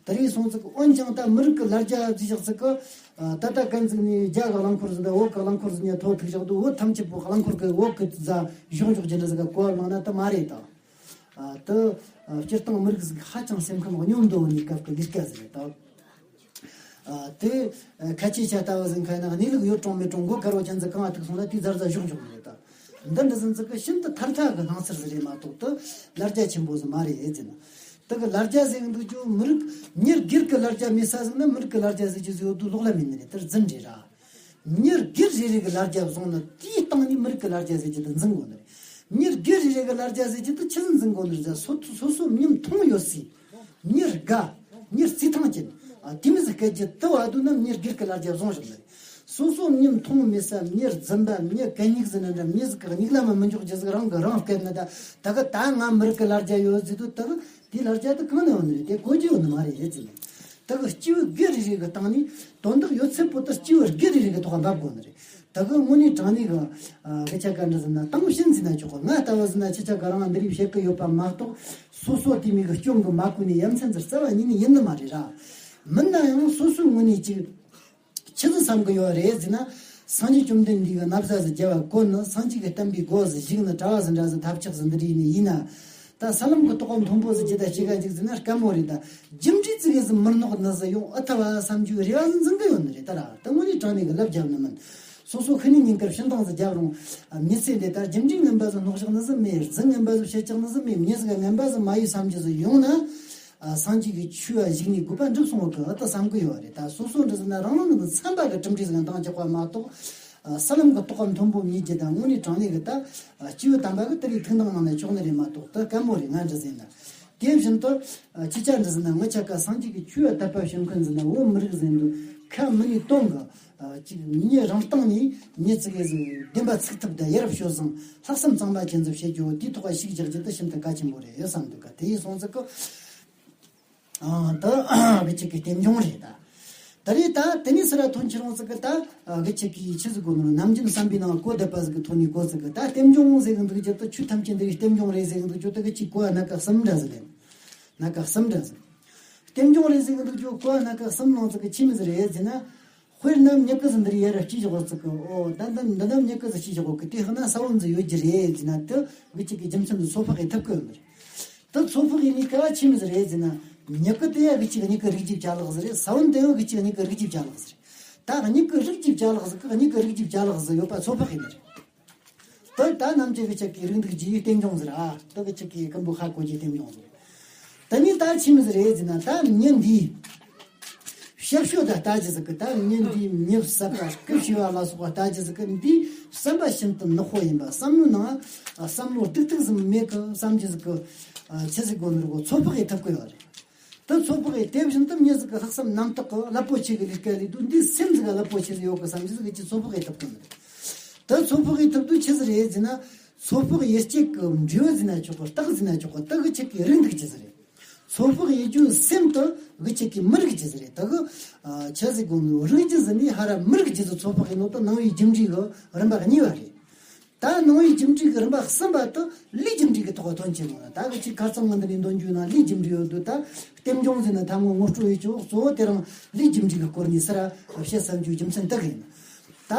དེ་རིང་སོང་ཙིག་འོན་ཀྱང་ད་མི་རིགས་ཀྱི་ལ་རྒྱ་ཟིག་བཞག་ཙིག་གི། ཨ། ད་ལྟ་གན་ཟིག་ནས་རྒྱ་གི་རླངས་འཁོར་ཟིག་དང་བོད་ཀྱི་རླངས་འཁོར་ཟིག་ནས་ཐོག་ཐུག་བཞག་དུས་བོད་ཐམས་ཅད་པོ་རླངས་འཁོར་གི་བོད་ཀྱི་རྫ་གཞོག་འཇོག་རྒྱུ་འདྲ་ཟིག་ག་གོ་བ་བླངས་ན་དེ་མ་རེད་ད། ཨ། དེ། ཨ། སྤྱིར་བཏང་མི་རིགས་ཟིག་ཧ་ཅང་སེམས་ཁམས་སྙོམས་འགྲོ་བའི་སྐབས་ཀྱི་ལས་ཀ་ཟིག་རེད་ད། ཨ། དེ། ཨ། ཁ་ཆེ་ཆ་ལྟ་བུ་ཟིག་ཁ་ན་གནས་ལུགས་ཡོད་རུང་མེད་རུང་མགོ་དཀར་བོ་ཅན་ཟིག་གང་ང་ཐུག་སོང་ན་དེའི་རྫ་རྫ་གཞོག་འཇོག་ནི་རེད་ད། འདི་འདྲ་ཟིག་ཟིག་གི་ཤིན་ཏུ་ཐར་ཐ་གི་སྣང་ཚུལ་ཟིག་རེད་མ་གཏོགས་དེ་ལ་རྒྱ་ཆེན་པོ་ཟིག་མ་རེད་ཟེར་ན། དེ་གི་ལ་རྒྱ་ཟེར་གི་འདུག་རྒྱུ་མི་རིགས་མྱི་སྒེར་གི་ལ་རྒྱ་མེད་ས་ཟིག་ན་མི་རིགས་གི་ལ་རྒྱ་ཟེར་རྒྱུ་ཟིག་ཡོད་དུས་ལོག་ལ་མེད་ནི་རེད། དེ་རྫུན་རེད་ར། མྱི་སྒེར་རེ་རེ་གི་ལ་རྒྱ་བཟུང་ན་དེའི་སྟེང་ནས་མི་རིགས་ཀྱི་ལ་རྒྱ་ཟེར་རྒྱུ་དེ་འཛིན་དགོས་ནི་རེད། མྱི་སྒེར་རེ་རེ་གི་ལ་རྒྱ་ཟེར་རྒྱུ་དེ་ཆི་ཟིག་འཛིན་དགོས་ནི་རེད་ཟེར། སོ་སོ་སོ་སོ་མྱི་མཐོང་ཡོད་སའི་མྱི་དགའ་མྱི་རྩིས་ཐང་ཅན། ཨ། དེ་མི་ཟིག་སྐད་ཀྱི་དུ་བ་དུ་ན་མྱི་སྒེར་གི་ལ་རྒྱ་བཟུང་བཞག་ནི་རེད། སོ་སོ་མྱི་མཐོང་མེད་ས་མྱི་རྫུན་པ་མྱི་གད་སྙིགས་ཟིག་ན་འདྲ་མྱི་ཟིག་གི་སྙིགས་ལམ་མ་མི་འཇོག་རྒྱུ་ཟིག་རང་གི་རང་སྐད་ན་ད་ད་གི་ད་ང་མི་རིགས་གི་ལ་རྒྱ་ཡོད་ཟེར་དུས་ད་གི་དེའི་ལ་རྒྱ་དེ་གང་ནས་ཡོང་ནི་རེད། དེ་གོ་རྒྱུ་ཡོད་ནི་མ་རེད་ཟེར་ནས། ད་གི་སྐྱེས་བུ་སྒེར་རེ་རེ་གི་སྟེང་ནས་དོན་དག་ཡོད་ཚད་པོ་ད་སྐྱེས་བུ་སྒེར་རེ་རེ་གི་ཐོག་འབབ་དགོས་ནི་རེད། ད་གི་དངོས་གནས་དྲང་གནས་གི་ཨ་གི་ཆ་ག་འདྲ་ཟེར་ན་དང་ཕྱིན་ཟེར་ན་ཆོག་གི། ང་ལྟ་བུ་ཟེར་ན་ཆི་ཆ་ག་རང་འདི་རིགས་བཤད་གི་ཡོད་པ་མ་གཏོགས་སོ་སོ་དེ་མིག་གི་སྐྱོན་གི་མ་གོས་ནས་ཡ་མཚན་ཟེར་རྩ་བ་ཉིད་ནས་ཡིན་ནི་མ་རེད་ར། མིན་ན་ཡང་སོ་སོའི་ངོས་ནས་ཅིག་ཆི་ཟིག་བསམ་གི་ཡོད་རེད་ཟེར་ན། སངས་རྒྱས་བཅོམ་ལྡན་འདས་ཀྱིས་ན་བཟའ་ཟིག་རྒྱབ་བ་བཀོན་ནི། སངས་རྒྱས་ཀྱི་བསྟན་པའི་སྒོ་ཟིག་ཞུགས་ནི། གྲྭ་བ་ཟིག་འདྲ་ཟིག་ཐབས་ཆག་ཟིག་འདི་རིགས་ནི་ཡིན་ན། ད་ས་ལམ་གྱི་རྟོགས་པ་མཐོན་པོ་ཟིག་ཇི་ལྟར་སྐྱེ་ག་འཇུག་ཟེར་ན་དཀའ་མོ་རེད། ད་རྒྱུ་འབྲས་ཙི་གེ་ཟིག་མི་སྣོག་ནི་ཟིག་ཡོང་ཨེ་ཐུབ་བ་བསམ་རྒྱུའི་རེ་བ་ཟིག་འཛིན་གི་ཡོད་ནི་རེད། ད་ར་ད་དངོས་གནས་དྲང་གནས་ཀྱི་ལབ་རྒྱབ་ནི་མིན། སོ་སོ་ཤི་ནས་ཉིན་དཀར་ཕྱི་འདང་ཟིག་རྒྱབ་རུང་། མྱི་ཚེ་འདི་ལྟར་རྒྱུ་འབྲས་ངན་པ་ཟིག་སྣོག་བཞག་ནི་ཟིག་མེད། རྫུན་ངན་པ་ཟིག་བཤད་ཆག་ནི་ཟིག་མེད། མྱི་ཟིག་ག་ངན་པ་ཟིག་མ་ཡིན་བསམ་རྒྱུ་ཟིག་ཡོང་ན། ཨ། སངས་རྒྱས་ཀྱི་ཆོས་ལ་གཞིགས་ནས་དགོས་པ་འགྲུབ་སོང་བ་གི་ཨ་ད་བསམ་གི་ཡོད་རེད། ད་སོ་སོ་འདྲ་ཟེར་ན་རང་རང་གི་འཚམ་པ་གི་གྲུབ་འབྲས་ཟིག་འདང་རྒྱག་པ་མ་གཏོགས། ཨ། ས་ལམ་གྱི་རྟོགས་པ་མཐོན་པོ་མྱེད་རྒྱུ་དང་དངོས་གནས་དྲང་གནས་ཀྱི་ད། ཨ། སྐྱེས་བུ་དམ་པ་གི་དེ་རིགས་ཐུགས་འདང་གནང་ན་ཆོག་ནི་རེད་མ་གཏོགས་ད་དཀའ་མོ་རེད། ང་འདྲ་ཟེར་ན། དེ་བཞིན་དུ། ཨ། ཅི་ཆ་འདྲ་ཟེར་ན་ངི་ཆ་ག་སངས་རྒྱས་ཀྱི་ཆོས་ལ་དད་པ་བྱེད་མཁན་ཟེར་ན་བོད་མི་རིགས་ཟེར་འདུག་ཁ་མི་ནས་སྟོང་གི། ཨ། ཅིག་མྱི་རང་སྟེང་ནས་མྱི་ཙི་གེ་ཟིག་བདེན་པ་ཚུགས་ཐུབ་དང་ཡ་རབས་སྤྱོད་བཟང་ལྷག་བསམ་གཙང་མ་ཅན་ཟིག་བྱེད་རྒྱུ་དེའི་ཐོག་ལ་ཤུགས་རྒྱག་རྒྱུ་དེ་ཤིན་ཏུ་གལ་ཆེན་པོ་རེད་བསམ་འདུག་ག་དེ་ཡིན་སོང་ཙི་གི། ཨ། ད་གི་ཆེད་ཀྱི་རྟེན་འབྱུང་རེད་ད། ད་རེད་ད་དེ་ནས་སི་ར་ཐོན་ཁྱེར་འོང་ཙི་གི་ད། གི་ཆེད་ཀྱི་ཆི་ཟིག་གོ་ནོ་ནམ་རྒྱུན་བསམ་པའི་ནང་གོ་བསྡད་པ་ཟིག་གི་ཐོག་ནས་གོ་ཙི་གི་ད་རྟེན་འབྱུང་ཟེར་གི་འདུག་རྒྱུ་ད་ཆོས་ཐམས་ཅད་འདི་རྟེན་འབྱུང་རེད་ཟེར་གི་འདུག་རྒྱུ་ད་གི་ཆི་གོ་བ་སྣ་ཁ་གསུམ་འདྲ་ཟིག་ལེན། སྣ་ཁ་གསུམ་འདྲ་ཟིག་རྟེན་འབྱུང་རེད་ཟེར་གི་འདུག་རྒྱུ་གོ་བ་སྣ་ཁ་གསུམ་ནང་ཙི་གི་ཆི་མི་ཟིག་རེད་ཟེར་ན། དཔེར་ན་མྱུ་གུ་ཟིག་འདི་ར་ཡར་ར་སྐྱེས་བཞག་ཡོད་ཟིག་གི། ཨོ་ད་འདི་འདི་ན་མྱུ་གུ་ཟིག་སྐྱེས་བཞག་ཡོད་གི། དེ་ཧི་ན་ས་བོན་ཟིག་ཡོད་རྒྱུ་རེད་ཟེར་ན། དེ་གི་ཅིག་གི་རྒྱུ་མཚན་དེ་ཚོད་དཔག་གིས་ཐུབ་གི་ཡོད་མ་རེད། དེ་ཚོད་དཔག་གི་ནི་གལ་ཆེ་མོ་ཟིག་རེད་ཟེར་ན། མྱུ་གུ་དེ་ཡང་གི་ཅིག་མྱུ་གུ་རིགས་རྒྱུད་ཅ་ལག་ཟིག་རེད། ས་བོན་དེ་ཡང་གི་ཅིག་མྱུ་གུ་རིགས་རྒྱུད་ཅ་ལག་ཟིག་རེད། ད་མྱུ་གུ་རིགས་རྒྱུད་ཅ་ལག་ཟིག་གི་མྱུ་གུ་རིགས་རྒྱུད་ཅ་ལག་ཟིག་ཡོད་པ་ཚོད་དཔག་གི་ནི་རེད། དེ་ད་ནམ་རྒྱུན་གི་ཅིག་གི་རིགས་འདུག་རྒྱུ་ཡི་རྟེན་འབྱུང་ཟིག་ར། དེ་གི་ཅིག་གི་ཀུན་པོ་ཧ་གོ་རྒྱུའི་རྟེན་འབྱུང་ཟིག་རེད། ད་ནི་ད་ཆི་མོ་ཟིག་རེད་ཟེར་ན། ད་མྱི་འདིའི་ཞབས་ཞུ་ད་ལྟ་རྒྱུ་ཟིག་གི། ད་མྱི་འདིའི་མྱི་བསད་པ་རྐུ་འཁྱེར་བ་ལ་སོགས་པ་ལྟ་རྒྱུ་ཟིག་གི། འདི་བསམ་པ་ཤིན་ཏུ་ནག་པོ་ཡིན་པ། བསམ་བློའི་ནང་བསམ་བློ་རྡུག་ཐུག་ཟིག་མེད་གི་བསམ་རྒྱུ་ཟིག་གི། ཆི་ཟིག་དགོས་ནི་རེད་གོ། ཚོད་དཔག་གིས་ཐུབ་གི་ཡོད་རེད། ད་ཚོད་དཔག་གིས་དེ་བཞིན་དུ་མྱི་ཟིག་གི་ལྷག་བསམ་རྣམ་དག་གི་རླབས་པོ་ཆེ་གི་ལས་ཀ་ལས་དུས། འདིའི་སེམས་ཟིག་ག་རླབས་པོ་ཆེ་ཟིག་ཡོད་གི་བསམ་རྒྱུ་ཟིག་གི་ཅིག་ཚོད་དཔག་གིས་ཐུབ་གི་མི་རེད། ད་ཚོད་དཔག་གིས་ཐུབ་དུས་ཆི་ཟིག་རེད་ཟེར་ན། ཚོད་དཔག་ཡེ་སྤྱད་གི་འབྲས་བུ་ཟེར་ན་ཆོག་གི། རྟགས་ཟེར་ན་ཆོག་གི། ད་གི་ཅིག་གི་རིགས་འདུག་རྒྱུ་ཟིག་རེད། ཚོད་དཔག་ཡེ་རྒྱུའི་སེམས་དེ་གི་ཅིག་གི་མི་རིགས་རྒྱུ་ཟིག་རེད། ད་གི་ཆི་ཟིག་དགོས་ནི། རིགས་རྒྱུ་ཟེར་ནི་ཧ་ར་མི་རིགས་རྒྱུ་ཟིག་ཚོད་དཔག་ཡེ་ནོ་དེ་སྣང་བའི་རྒྱུ་འབྲས་གི་རིམ་པ་གཉིས་པ་རེད། ད་སྣང་བའི་རྒྱུ་འབྲས་ཀྱི་རིམ་པ་གསུམ་པ་དེ་ལས་རྒྱུ་འབྲས་ཀྱི་ཐོག་ཐོན་གྱི་ཡོད་ལ། ད་གི་ཅིག་ཁ་རྩང་ངོ་འདི་ནས་འདོན་རྒྱུ་ན་ལས་རྒྱུ་འབྲས་ཡོད་དུས། ད་རྟེན་འབྱུང་ཟེར་ན་ཐལ་མོ་ངོ་སྤྲོད་ཡོད་ཀྱི། གཙོ་བོ་དེ་རང་ལས་རྒྱུ་འབྲས་ཀྱི་སྐོར་ནས་ཟེར་ར་བཤད་བསམ་རྒྱུའི་རྒྱུ་མཚན་དེ་གི་ཡིན། ད་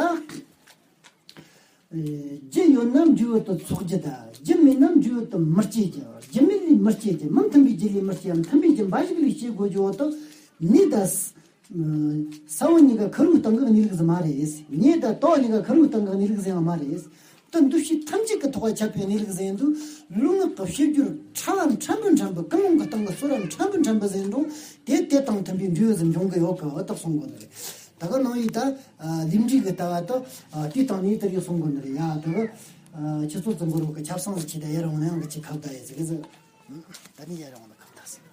རྒྱུ་ཡོད་ན་འབྲས་བུ་དེ་ཚོགས་རྒྱུ་དང་། རྒྱུ་མེད་ན་འབྲས་བུ་དེ་མི་སྐྱེ་རྒྱུ། རྒྱུ་མེད་ལས་མི་སྐྱེ་རྒྱུ། མི་མཐུན་པའི་རྒྱུ་ལས་མི་སྐྱེ་ཡ། མཐུན་པའི་རྒྱུ་འབའ་ཞིག་ལས་སྐྱེ་དགོས་རྒྱུ་བོ་དེ་ནི། ད་ས་བོན་གཉིས་ཀ་ཁེར་བོའི་སྟེང་གི་གནས་ལུགས་ཟིག་མ་རེད། མྱེ་དང་རྟ་བ་གཉིས་ཀ་ཁེར་བོའི་སྟེང་གི་གནས་ལུགས་ཟིག་ཡང་མ་རེད། དེ་འདུ་བྱེད་ཐམས་ཅད་ཀྱི་ཐོག་ཁ་ཁྱབ་པའི་གནས་ལུགས་ཟིག་ཡིན་དུས། ལུས་ངག་གི་ཤེས་རྒྱུད་ཕྲ་བ་ཕྲན་བུ་ཕྲན་བུ། ཀུན་སློང་གི་སྟེང་གི་ཚོར་བ་ཕྲན་བུ་ཕྲན་བུ་ཟིག་ཡིན་དུས། དེ་དེ་དང་མཐུན་པའི་འབྲས་བུ་ཟིག་འབྱུང་གི་ཡོད་གི། འོ་ད་གསུང་དགོས་ནི་རེད། ད་གི་སྣང་བའི་ད་ལས་འབྲས་ཀྱི་ལྟ་བ་ད་དེའི་སྟེང་ནས་དེ་རིགས་གསུང་དགོས་ནི་རེད་ཡ། ད་གི་ཁྱེད་ཚོ་ཚང་མ་རོགས་གི་ཆབ་གསང་ཟིག་ཁྱེར་ད་ཡར་འོང་ན་ཡང་གི་ཅིག་ཁ་བརྡ་ཡེ་ཟིག་གི་ཟིག་ད་ནི་ཡར་འོང་ན་ཁ་བརྡ་ཟིག